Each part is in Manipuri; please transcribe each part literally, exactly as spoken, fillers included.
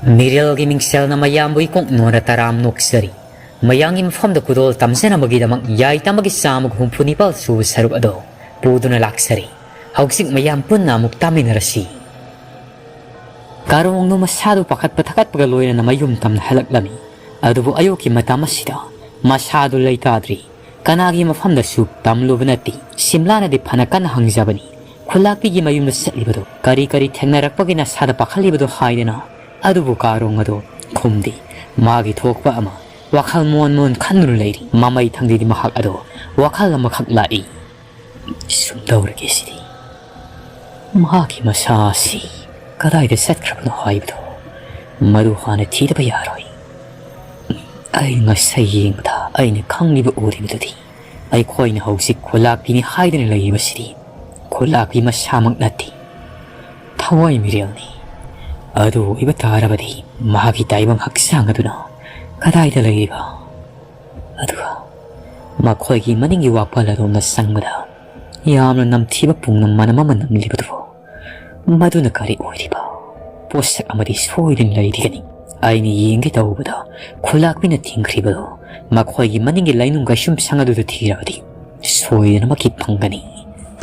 ꯃꯤꯔꯦꯜꯒꯤ ꯃꯤꯡꯁꯦꯜꯅ ꯃꯌꯥꯝꯕꯨ ꯏꯀꯣꯛ ꯅꯣꯟꯅ ꯇꯔꯥꯝ ꯅꯣꯛꯆꯔꯤ꯫ ꯃꯌꯥꯝꯒꯤ ꯃꯐꯝꯗ ꯈꯨꯗꯣꯜ ꯇꯝꯖꯅꯕꯒꯤꯗꯃꯛ ꯌꯥꯏ ꯇꯝꯕꯒꯤ ꯆꯥꯝꯃꯒ ꯍꯨꯝꯐꯨ ꯅꯤꯄꯥꯜ ꯁꯨꯕ ꯁꯔꯨꯛ ꯑꯗꯨ ꯄꯨꯗꯨꯅ ꯂꯥꯛꯆꯔꯤ꯫ ꯍꯧꯖꯤꯛ ꯃꯌꯥꯝ ꯄꯨꯟꯅ ꯑꯃꯨꯛ ꯇꯥꯃꯤꯟꯅꯔꯁꯤ꯫ ꯀꯥꯔꯣꯡꯗꯨ ꯃꯁꯥꯗꯨ ꯄꯥꯈꯠꯄ ꯊꯀꯠꯄꯒ ꯂꯣꯏꯅꯅ ꯃꯌꯨꯝ ꯇꯝꯅ ꯍꯜꯂꯛꯂꯝꯃꯤ꯫ ꯑꯗꯨꯕꯨ ꯑꯌꯨꯛꯀꯤ ꯃꯇꯝ ꯑꯁꯤꯗ ꯃꯁꯥꯗꯨ ꯂꯩꯇꯥꯗ꯭ꯔꯤ꯫ ꯀꯅꯥꯒꯤ ꯃꯐꯝꯗꯁꯨ ꯇꯝꯂꯨꯕ ꯅꯠꯇꯦ꯫ ꯁꯤꯝꯂꯥꯅꯗꯤ ꯐꯅ ꯀꯟꯅ ꯍꯪꯖꯕꯅꯤ, ꯈꯨꯂꯥꯛꯄꯤꯒꯤ ꯃꯌꯨꯝꯗ ꯆꯠꯂꯤꯕꯗꯨ ꯀꯔꯤ ꯀꯔꯤ ꯊꯦꯡꯅꯔꯛꯄꯒꯤ ꯅꯁꯥꯗ ꯄꯥꯈꯠꯂꯤꯕꯗꯨ ꯍꯥꯏꯗꯅ꯫ ꯑꯗꯨꯕꯨ ꯀꯥꯔꯣꯡ ꯑꯗꯨ ꯈꯨꯝꯗꯦ꯫ ꯃꯥꯒꯤ ꯊꯣꯛꯄ ꯑꯃ ꯋꯥꯈꯜ ꯃꯣꯟ ꯃꯣꯟ ꯈꯟꯗꯨꯅ ꯂꯩꯔꯤ꯫ ꯃꯃꯩ ꯊꯪꯗꯦꯗꯤ ꯃꯍꯥꯛ ꯑꯗꯨ ꯋꯥꯈꯜ ꯑꯃꯈꯛ ꯂꯥꯛꯏ꯫ ꯁꯨꯝ ꯇꯧꯔꯒꯦ ꯁꯤꯗꯤ꯫ ꯃꯍꯥꯛꯀꯤ ꯃꯁꯥ ꯑꯁꯤ ꯀꯗꯥꯏꯗ ꯆꯠꯈ꯭ꯔꯕꯅꯣ ꯍꯥꯏꯕꯗꯨ ꯃꯗꯨ ꯍꯥꯟꯅ ꯊꯤꯗꯕ ꯌꯥꯔꯣꯏ꯫ ꯑꯩ ꯉꯁꯥꯏ ꯌꯦꯡꯕꯗ ꯑꯩꯅ ꯈꯪꯂꯤꯕ ꯎꯔꯤꯕꯗꯨꯗꯤ ꯑꯩꯈꯣꯏꯅ ꯍꯧꯖꯤꯛ ꯈꯨꯂꯥꯛꯄꯤꯅꯤ ꯍꯥꯏꯗꯨꯅ ꯂꯩꯔꯤꯕꯁꯤꯗꯤ ꯈꯨꯂꯥꯛꯄꯤ ꯃꯁꯥꯃꯛ ꯅꯠꯇꯦ, ꯊꯋꯥꯏ ꯃꯤꯔꯦꯜꯅꯤ꯫ ꯑꯗꯨ ꯑꯣꯏꯕ ꯇꯥꯔꯕꯗꯤ ꯃꯍꯥꯛꯀꯤ ꯇꯥꯏꯕꯪ ꯍꯛꯆꯥꯡ ꯑꯗꯨꯅ ꯀꯗꯥꯏꯗ ꯂꯩꯔꯤꯕ? ꯑꯗꯨꯒ ꯃꯈꯣꯏꯒꯤ ꯃꯅꯤꯡꯒꯤ ꯋꯥꯄꯜ ꯑꯗꯣꯝꯗ ꯆꯪꯕꯗ ꯌꯥꯝꯅ ꯅꯝꯊꯤꯕ ꯄꯨꯡꯅꯝ ꯃꯅꯝ ꯑꯃ ꯅꯝꯂꯤꯕꯗꯨꯕꯨ ꯃꯗꯨꯅ ꯀꯔꯤ ꯑꯣꯏꯔꯤꯕ? ꯄꯣꯠꯁꯛ ꯑꯃꯗꯤ ꯁꯣꯏꯗꯅ ꯂꯩꯔꯤꯒꯅꯤ꯫ ꯑꯩꯅ ꯌꯦꯡꯒꯦ ꯇꯧꯕꯗ ꯈꯨꯂꯥꯛꯄꯤꯅ ꯊꯤꯡꯈ꯭ꯔꯤꯕꯗꯨ ꯃꯈꯣꯏꯒꯤ ꯃꯅꯤꯡꯒꯤ ꯂꯩꯅꯨꯡ ꯀꯩꯁꯨꯝ ꯁꯪ ꯑꯗꯨꯗ ꯊꯤꯔꯕꯗꯤ ꯁꯣꯏꯗꯅꯃꯛꯀꯤ ꯐꯪꯒꯅꯤ꯫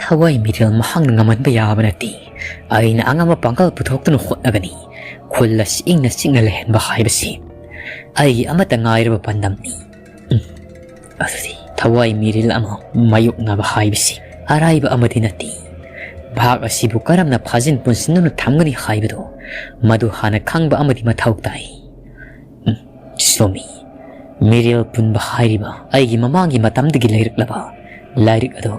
ꯊꯋꯥꯏ ꯃꯤꯔꯦꯜ ꯃꯍꯥꯛꯅ ꯉꯝꯍꯟꯕ ꯌꯥꯕ ꯅꯠꯇꯦ꯫ ꯑꯩꯅ ꯑꯉꯝꯕ ꯄꯥꯡꯒꯜ ꯄꯨꯊꯣꯛꯇꯨꯅ ꯍꯣꯠꯅꯒꯅꯤ꯫ ꯈꯨꯜ ꯑꯁꯤ ꯏꯪꯅ ꯆꯤꯛꯅ ꯂꯩꯍꯟꯕ ꯍꯥꯏꯕꯁꯤ ꯑꯩꯒꯤ ꯑꯃꯠꯇ ꯉꯥꯏꯔꯕ ꯄꯥꯟꯗꯝꯅꯤ꯫ ꯎꯝ, ꯑꯗꯨꯗꯤ ꯊꯋꯥꯏ ꯃꯤꯔꯦꯜ ꯑꯃ ꯃꯥꯌꯣꯛꯅꯕ ꯍꯥꯏꯕꯁꯤ ꯑꯔꯥꯏꯕ ꯑꯃꯗꯤ ꯅꯠꯇꯦ꯫ ꯚꯥꯛ ꯑꯁꯤꯕꯨ ꯀꯔꯝꯅ ꯐꯥꯖꯤꯟ ꯄꯨꯟꯁꯤꯟꯗꯨꯅ ꯊꯝꯒꯅꯤ ꯍꯥꯏꯕꯗꯨ ꯃꯗꯨ ꯍꯥꯟꯅ ꯈꯪꯕ ꯑꯃꯗꯤ ꯃꯊꯧ ꯇꯥꯏ꯫ ꯎꯝ, ꯆꯨꯝꯃꯤ꯫ ꯃꯤꯔꯦꯜ ꯄꯨꯟꯕ ꯍꯥꯏꯔꯤꯕ ꯑꯩꯒꯤ ꯃꯃꯥꯡꯒꯤ ꯃꯇꯝꯗꯒꯤ ꯂꯩꯔꯛꯂꯕ ꯂꯥꯏꯔꯤꯛ ꯑꯗꯨ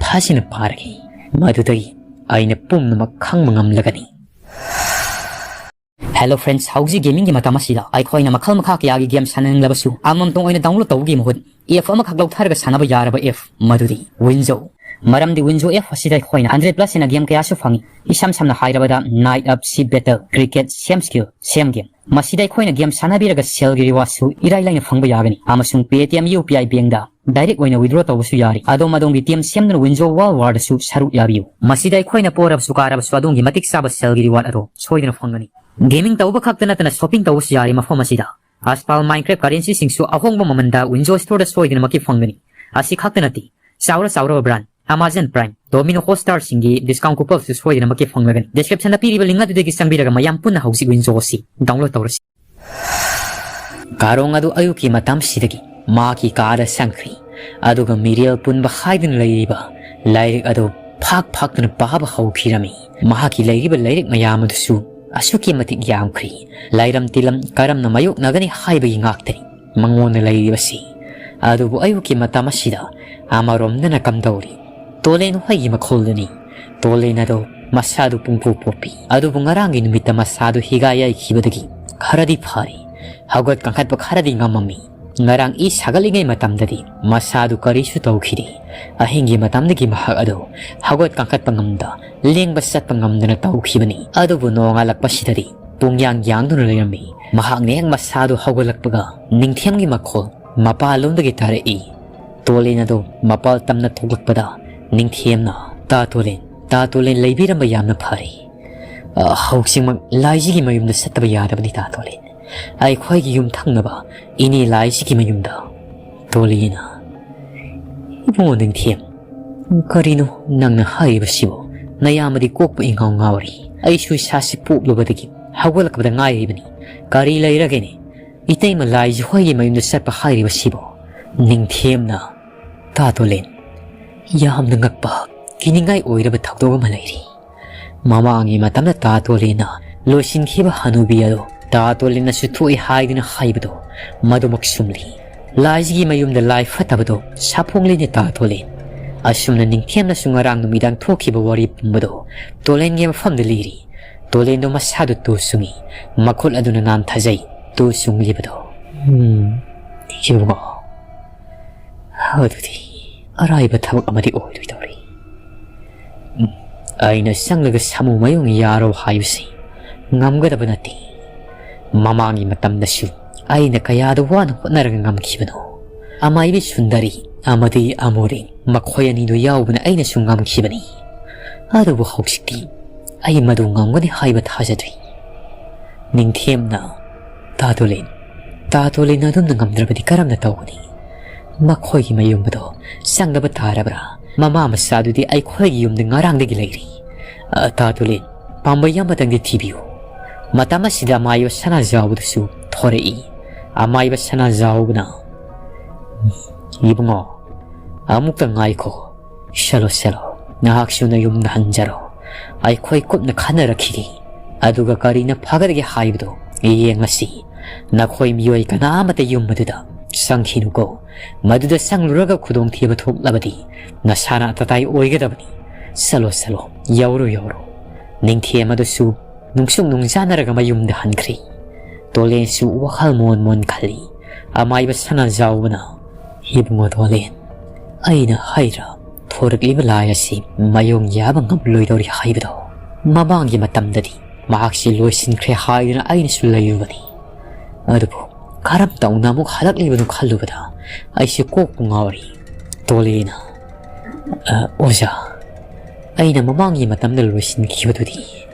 ꯐꯖꯅ ꯄꯥꯔꯒꯦ꯫ ꯃꯗꯨꯗꯒꯤ ꯑꯩꯅ ꯄꯨꯝꯅꯃꯛ ꯈꯪꯕ ꯉꯝꯂꯒꯅꯤ꯫ Hello friends, ꯍꯧꯖꯤꯛ ꯒꯦꯃꯤꯡꯒꯤ ꯃꯇꯝ ꯑꯁꯤꯗ ꯑꯩꯈꯣꯏꯅ ꯃꯈꯜ ꯃꯈꯥ ꯀꯌꯥꯒꯤ ꯒꯦꯝ ꯁꯥꯟꯅꯅꯤꯡꯂꯕꯁꯨ ꯑꯃꯃꯝꯇꯪ ꯑꯣꯏꯅ ꯗꯥꯎꯟꯂꯣꯗ ꯇꯧꯕꯒꯤ ꯃꯍꯨꯠ ꯑꯦꯞ ꯑꯃꯈꯛ ꯂꯧꯊꯔꯒ ꯁꯥꯟꯅꯕ ꯌꯥꯔꯕ ꯑꯦꯞ ꯃꯗꯨꯗꯤ ꯋꯤꯟꯖꯣ꯫ ꯃꯔꯝꯗꯤ ꯋꯤꯟꯖꯣ ꯑꯦꯞ ꯑꯁꯤꯗ ꯑꯩꯈꯣꯏꯅ ꯍꯟꯗ꯭ꯔꯦꯠ ꯄ꯭ꯂꯁ ꯍꯦꯟꯅ ꯒꯦꯝ ꯀꯌꯥꯁꯨ ꯐꯪꯏ꯫ ꯏꯁꯝ ꯁꯝꯅ ꯍꯥꯏꯔꯕꯗ night up, shift battle, cricket, ꯁꯦꯝ ꯁ꯭ꯀꯤꯜ, ꯁꯦꯝ ꯒꯦꯝ꯫ ꯃꯁꯤꯗ ꯑꯩꯈꯣꯏꯅ ꯒꯦꯝ ꯁꯥꯟꯅꯕꯤꯔꯒ ꯁꯦꯜꯒꯤ ꯔꯤꯋꯥꯔꯗꯁꯨ ꯏꯔꯥꯏ ꯂꯥꯏꯅ ꯐꯪꯕ ꯌꯥꯒꯅꯤ ꯑꯃꯁꯨꯡ ꯄꯦꯇꯤꯑꯦꯝ ꯌꯨ ꯄꯤ ꯑꯥꯏ ꯕꯦꯡꯗ ꯗꯥꯏꯔꯦꯛ ꯑꯣꯏꯅ ꯋꯤꯗ꯭ꯔꯣ ꯇꯧꯕꯁꯨ ꯌꯥꯔꯤ꯫ ꯑꯗꯣꯝ ꯑꯗꯣꯝꯒꯤ ꯇꯤꯝ ꯁꯦꯝꯗꯨꯅ ꯋꯤꯟꯖꯣ ꯋꯥꯔꯜ ꯋꯥꯔꯗꯁꯨ ꯁꯔꯨꯛ ꯌꯥꯕꯤꯌꯨ꯫ ꯃꯁꯤꯗ ꯑꯩꯈꯣꯏꯅ ꯄꯣꯔꯕꯁꯨ ꯀꯥꯔꯕꯁꯨ ꯑꯗꯣꯝꯒꯤ ꯃꯇꯤꯛ ꯆꯥꯕ ꯁꯦꯜꯒꯤ ꯔꯤꯋꯥꯔꯗ ꯑꯗꯣ ꯁꯣꯏꯗꯅ ꯐꯪꯒꯅꯤ꯫ Gaming ꯇꯧꯕ ꯈꯛꯇ ꯅꯠꯇꯅ shopping ꯇꯧꯕꯁꯨ ꯌꯥꯔꯤ ꯃꯐꯝ ꯑꯁꯤꯗ꯫ ꯑꯁꯄꯥꯜ Minecraft currencyꯁꯤꯡꯁꯨ ꯑꯍꯣꯡꯕ ꯃꯃꯜꯗ Winzo Storeꯗ ꯁꯣꯏꯗꯅꯃꯛꯀꯤ ꯐꯪꯒꯅꯤ꯫ ꯑꯁꯤ ꯈꯛꯇ ꯅꯠꯇꯦ, ꯆꯥꯎꯔ ꯆꯥꯎꯔꯕ brand Amazon Prime, Domino Hotstarꯁꯤꯡꯒꯤ discount couponꯁꯨ ꯁꯣꯏꯗꯅꯃꯛꯀꯤ ꯐꯪꯂꯒꯅꯤ꯫ Descriptionꯗ ꯄꯤꯔꯤꯕ link ꯑꯗꯨꯗꯒꯤ ꯆꯪꯕꯤꯔꯒ ꯃꯌꯥꯝ ꯄꯨꯟꯅ ꯍꯧꯖꯤꯛ Winzo ꯑꯁꯤ download ꯇꯧꯔꯁꯤ꯫ ꯀꯥꯔꯣꯡ ꯑꯗꯨ ꯑꯌꯨꯛꯀꯤ ꯃꯇꯝꯁꯤꯗꯒꯤ ꯃꯍꯥꯛꯀꯤ ꯀꯥꯗ ꯆꯪꯈ꯭ꯔꯤ, ꯑꯗꯨꯒ ꯃꯤꯔꯦꯜ ꯄꯨꯟꯕ ꯍꯥꯏꯗꯨꯅ ꯂꯩꯔꯤꯕ ꯂꯥꯏꯔꯤꯛ ꯑꯗꯨ ꯐꯥꯛ ꯐꯥꯛꯇꯨꯅ ꯄꯥꯕ ꯍꯧꯈꯤꯔꯝꯃꯤ꯫ ꯃꯍꯥꯛꯀꯤ ꯂꯩꯔꯤꯕ ꯂꯥꯏꯔꯤꯛ ꯃꯌꯥꯝ ꯑꯗꯨꯁꯨ ꯑꯁꯨꯛꯀꯤ ꯃꯇꯤꯛ ꯌꯥꯝꯈ꯭ꯔꯤ꯫ ꯂꯥꯏꯔꯝ ꯇꯤꯂꯝ ꯀꯔꯝꯅ ꯃꯥꯌꯣꯛꯅꯒꯅꯤ ꯍꯥꯏꯕꯒꯤ ꯉꯥꯛꯇꯅꯤ ꯃꯉꯣꯟꯗ ꯂꯩꯔꯤꯕꯁꯤ꯫ ꯑꯗꯨꯕꯨ ꯑꯌꯨꯛꯀꯤ ꯃꯇꯝ ꯑꯁꯤꯗ ꯑꯃꯔꯣꯝꯗꯅ ꯀꯝꯗꯧꯔꯤ? ꯇꯣꯂꯦꯟ ꯍꯣꯏꯒꯤ ꯃꯈꯣꯜꯗꯨꯅꯤ꯫ ꯇꯣꯂꯦꯟ ꯑꯗꯣ ꯃꯁꯥꯗꯨ ꯄꯨꯡꯄꯣꯞ ꯄꯣꯞꯄꯤ꯫ ꯑꯗꯨꯕꯨ ꯉꯔꯥꯡꯒꯤ ꯅꯨꯃꯤꯠꯇ ꯃꯁꯥꯗꯨ ꯍꯤꯒꯥꯏ ꯌꯥꯏꯈꯤꯕꯗꯒꯤ ꯈꯔꯗꯤ ꯐꯔꯦ꯫ ꯍꯧꯒꯠ ꯀꯥꯡꯈꯠꯄ ꯈꯔꯗꯤ ꯉꯝꯃꯝꯃꯤ꯫ ꯉꯔꯥꯡ ꯏ ꯁꯥꯒꯠꯂꯤꯉꯩ ꯃꯇꯝꯗꯗꯤ ꯃꯁꯥꯗꯨ ꯀꯔꯤꯁꯨ ꯇꯧꯈꯤꯗꯦ꯫ ꯑꯍꯤꯡꯒꯤ ꯃꯇꯝꯗꯒꯤ ꯃꯍꯥꯛ ꯑꯗꯨ ꯍꯧꯒꯠ ꯀꯥꯡꯈꯠꯄ ꯉꯝꯗ, ꯂꯦꯡꯕ ꯆꯠꯄ ꯉꯝꯗꯅ ꯇꯧꯈꯤꯕꯅꯤ꯫ ꯑꯗꯨꯕꯨ ꯅꯣꯡꯉꯥꯜꯂꯛꯄꯁꯤꯗꯗꯤ ꯄꯨꯡꯌꯥꯡ ꯌꯥꯡꯗꯨꯅ ꯂꯩꯔꯝꯃꯤ꯫ ꯃꯍꯥꯛꯅ ꯍꯦꯛ ꯃꯁꯥꯗꯨ ꯍꯧꯒꯠꯂꯛꯄꯒ ꯅꯤꯡꯊꯦꯝꯒꯤ ꯃꯈꯣꯜ ꯃꯄꯥꯟꯂꯣꯝꯗꯒꯤ ꯇꯥꯔꯛꯏ꯫ ꯇꯣꯂꯦꯟ ꯑꯗꯨ ꯃꯄꯥꯜ ꯇꯝꯅ ꯊꯣꯛꯂꯛꯄꯗ ꯅꯤꯡꯊꯦꯝꯅ, "ꯇꯥ ꯇꯣꯂꯦꯟ, ꯇꯥ ꯇꯣꯂꯦꯟ ꯂꯩꯕꯤꯔꯝꯕ ꯌꯥꯝꯅ ꯐꯔꯦ꯫ ꯑ, ꯍꯧꯖꯤꯛꯃꯛ ꯂꯥꯏꯖꯤꯒꯤ ꯃꯌꯨꯝꯗ ꯆꯠꯇꯕ ꯌꯥꯗꯕꯅꯤ ꯇꯥ ꯇꯣꯂꯦꯟ꯫ ꯑꯩꯈꯣꯏꯒꯤ ꯌꯨꯝꯊꯪꯅꯕ ꯏꯅꯦ ꯂꯥꯏꯖꯤꯒꯤ ꯃꯌꯨꯝꯗ"꯫ ꯇꯣꯂꯦꯟꯅ, "ꯏꯕꯨꯡꯉꯣ ꯅꯤꯡꯊꯦꯝ, ꯀꯔꯤꯅꯣ ꯅꯪꯅ ꯍꯥꯏꯔꯤꯕꯁꯤꯕꯨ? ꯅꯌꯥꯝꯕꯗꯤ ꯀꯣꯛꯄ ꯏꯉꯥꯎ ꯉꯥꯎꯔꯤ꯫ ꯑꯩꯁꯨ ꯏꯁꯥꯁꯤ ꯄꯣꯛꯂꯨꯕꯗꯒꯤ ꯍꯧꯒꯠꯂꯛꯄꯗ ꯉꯥꯏꯔꯤꯕꯅꯤ꯫ ꯀꯔꯤ ꯂꯩꯔꯒꯦꯅꯦ? ꯏꯇꯩꯃ ꯂꯥꯏꯖꯤ ꯍꯣꯏꯒꯤ ꯃꯌꯨꯝꯗ ꯆꯠꯄ ꯍꯥꯏꯔꯤꯕꯁꯤꯕꯨ?" ꯅꯤꯡꯊꯦꯝꯅ, "ꯇꯥ ꯇꯣꯂꯦꯟ, ꯌꯥꯝꯅ ꯉꯛꯄ, ꯀꯤꯅꯤꯡꯉꯥꯏ ꯑꯣꯏꯔꯕ ꯊꯧꯗꯣꯛ ꯑꯃ ꯂꯩꯔꯤ꯫ ꯃꯃꯥꯡꯒꯤ ꯃꯇꯝꯗ ꯇꯥ ꯇꯣꯂꯦꯟꯅ ꯂꯣꯏꯁꯤꯟꯈꯤꯕ ꯍꯅꯨꯕꯤ ꯑꯗꯣ ꯇꯥ ꯇꯣꯂꯦꯟꯅꯁꯨ ꯊꯣꯛꯏ ꯍꯥꯏꯗꯨꯅ ꯍꯥꯏꯕꯗꯣ ꯃꯗꯨꯃꯛ ꯆꯨꯝꯂꯤ꯫ ꯂꯥꯏꯖꯤꯒꯤ ꯃꯌꯨꯝꯗ ꯂꯥꯏ ꯐꯠꯇꯕꯗꯣ ꯁꯥꯐꯣꯡꯂꯤꯅꯦ ꯇꯥ ꯇꯣꯂꯦꯟ꯫ ꯑꯁꯨꯝꯅ ꯅꯤꯡꯊꯦꯝꯅꯁꯨ ꯉꯔꯥꯡ ꯅꯨꯃꯤꯗꯥꯡ ꯊꯣꯛꯈꯤꯕ ꯋꯥꯔꯤ ꯄꯨꯝꯕꯗꯣ ꯇꯣꯂꯦꯟꯒꯤ ꯃꯐꯝꯗ ꯂꯤꯔꯤ꯫ ꯇꯣꯂꯦꯟꯗꯣ ꯃꯁꯥꯗꯨ ꯇꯨ ꯆꯨꯡꯉꯤ꯫ ꯃꯈꯨꯠ ꯑꯗꯨꯅ ꯅꯥꯟꯊꯖꯩ꯫ ꯇꯨ ꯆꯨꯡꯂꯤꯕꯗꯣ꯫ ꯎꯝ, ꯏꯕꯨꯡꯉꯣ, ꯑꯗꯨꯗꯤ ꯑꯔꯥꯏꯕ ꯊꯕꯛ ꯑꯃꯗꯤ ꯑꯣꯏꯔꯣꯏꯗꯧꯔꯤ꯫ ꯎꯝ, ꯑꯩꯅ ꯆꯪꯂꯒ ꯁꯥꯃꯨ ꯃꯌꯨꯡ ꯌꯥꯔꯣ ꯍꯥꯏꯕꯁꯤ ꯉꯝꯒꯗꯕ ꯅꯠꯇꯦ꯫ ꯃꯃꯥꯡꯒꯤ ꯃꯇꯝꯗꯁꯨ ꯑꯩꯅ ꯀꯌꯥꯗ ꯋꯥꯅ ꯍꯣꯠꯅꯔꯒ ꯉꯝꯈꯤꯕꯅꯣ꯫ ꯑꯃꯥꯏꯕꯤ ꯁꯨꯟꯗꯔꯤ ꯑꯃꯗꯤ ꯑꯃꯣꯔꯤꯟ ꯃꯈꯣꯏ ꯑꯅꯤꯗꯨ ꯌꯥꯎꯕꯅ ꯑꯩꯅꯁꯨ ꯉꯝꯈꯤꯕꯅꯤ꯫ ꯑꯗꯨꯕꯨ ꯍꯧꯖꯤꯛꯇꯤ ꯑꯩ ꯃꯗꯨ ꯉꯝꯒꯅꯤ ꯍꯥꯏꯕ ꯊꯥꯖꯗ꯭ꯔꯤ꯫ ꯅꯤꯡꯊꯦꯝꯅ, "ꯇꯥ ꯇꯣꯂꯤꯟ, ꯇꯥ ꯇꯣꯂꯤꯟ ꯑꯗꯨꯝꯅ ꯉꯝꯗ꯭ꯔꯕꯗꯤ ꯀꯔꯝꯅ ꯇꯧꯒꯅꯤ? ꯃꯈꯣꯏꯒꯤ ꯃꯌꯨꯝ ꯑꯗꯣ ꯆꯪꯗꯕ ꯇꯥꯔꯕ꯭ꯔꯥ? ꯃꯃꯥ ꯃꯆꯥꯗꯨꯗꯤ ꯑꯩꯈꯣꯏꯒꯤ ꯌꯨꯝꯗ ꯉꯔꯥꯡꯗꯒꯤ ꯂꯩꯔꯤ꯫ ꯑ, ꯇꯥ ꯇꯣꯂꯤꯟ, ꯄꯥꯝꯕꯩ ꯑꯃꯇꯪꯗꯤ ꯊꯤꯕꯤꯌꯨ꯫" ꯃꯇꯝ ꯑꯁꯤꯗ ꯑꯃꯥꯏꯕ ꯁꯅꯥꯖꯥꯎꯕꯗꯨꯁꯨ ꯊꯣꯔꯛꯏ꯫ ꯑꯃꯥꯏꯕ ꯁꯅꯥꯖꯥꯎꯕꯅ, "ꯏꯕꯨꯡꯉꯣ, ꯑꯃꯨꯛꯇ ꯉꯥꯏꯈꯣ꯫ ꯆꯠꯂꯣ, ꯆꯠꯂꯣ꯫ ꯅꯍꯥꯛꯁꯨ ꯅꯌꯨꯝꯗ ꯍꯟꯖꯔꯣ꯫ ꯑꯩꯈꯣꯏ ꯀꯨꯞꯅ ꯈꯟꯅꯔꯛꯈꯤꯒꯦ꯫ ꯑꯗꯨꯒ ꯀꯔꯤꯅ ꯐꯒꯗꯒꯦ ꯍꯥꯏꯕꯗꯨ ꯌꯦꯡꯂꯁꯤ꯫ ꯅꯈꯣꯏ ꯃꯤꯑꯣꯏ ꯀꯅꯥ ꯑꯃꯠꯇ ꯌꯨꯝ ꯑꯗꯨꯗ ꯆꯪꯈꯤꯅꯨꯀꯣ꯫ ꯃꯗꯨꯗ ꯆꯪꯂꯨꯔꯒ ꯈꯨꯗꯣꯡꯊꯤꯕ ꯊꯣꯛꯂꯕꯗꯤ ꯅꯁꯥꯅ ꯇꯇꯥꯏ ꯑꯣꯏꯒꯗꯕꯅꯤ꯫ ꯆꯠꯂꯣ, ꯆꯠꯂꯣ꯫ ꯌꯧꯔꯣ, ꯌꯧꯔꯣ꯫" ꯅꯤꯡꯊꯦꯝ ꯑꯗꯨꯁꯨ ꯅꯨꯡꯁꯨꯛ ꯅꯨꯡꯖꯥꯅꯔꯒ ꯃꯌꯨꯝꯗ ꯍꯟꯈ꯭ꯔꯦ꯫ ꯇꯣꯂꯦꯟꯁꯨ ꯋꯥꯈꯜ ꯃꯣꯟ ꯃꯣꯟ ꯈꯜꯂꯤ꯫ ꯑꯃꯥꯏꯕ ꯁꯅꯥꯖꯥꯎꯕꯅ, "ꯏꯕꯨꯡꯉꯣ ꯇꯣꯂꯦꯟ, ꯑꯩꯅ ꯍꯥꯏꯗ꯭ꯔꯥ, ꯊꯣꯔꯛꯂꯤꯕ ꯂꯥꯏ ꯑꯁꯤ ꯃꯌꯣꯡ ꯌꯥꯕ ꯉꯝꯂꯣꯏꯗꯧꯔꯤ ꯍꯥꯏꯕꯗꯣ꯫ ꯃꯃꯥꯡꯒꯤ ꯃꯇꯝꯗꯗꯤ ꯃꯍꯥꯛꯁꯤ ꯂꯣꯏꯁꯤꯟꯈ꯭ꯔꯦ ꯍꯥꯏꯗꯨꯅ ꯑꯩꯅꯁꯨ ꯂꯩꯔꯨꯕꯅꯤ꯫ ꯑꯗꯨꯕꯨ ꯀꯔꯝ ꯇꯧꯅ ꯑꯃꯨꯛ ꯍꯜꯂꯛꯂꯤꯕꯅꯣ ꯈꯜꯂꯨꯕꯗ ꯑꯩꯁꯦ ꯀꯣꯛꯄꯨ ꯉꯥꯎꯔꯤ꯫" ꯇꯣꯂꯦꯟꯅ, "ꯑ, ꯑꯣꯖꯥ, ꯑꯩꯅ ꯃꯃꯥꯡꯒꯤ ꯃꯇꯝꯗ ꯂꯣꯏꯁꯤꯟꯈꯤꯕꯗꯨꯗꯤ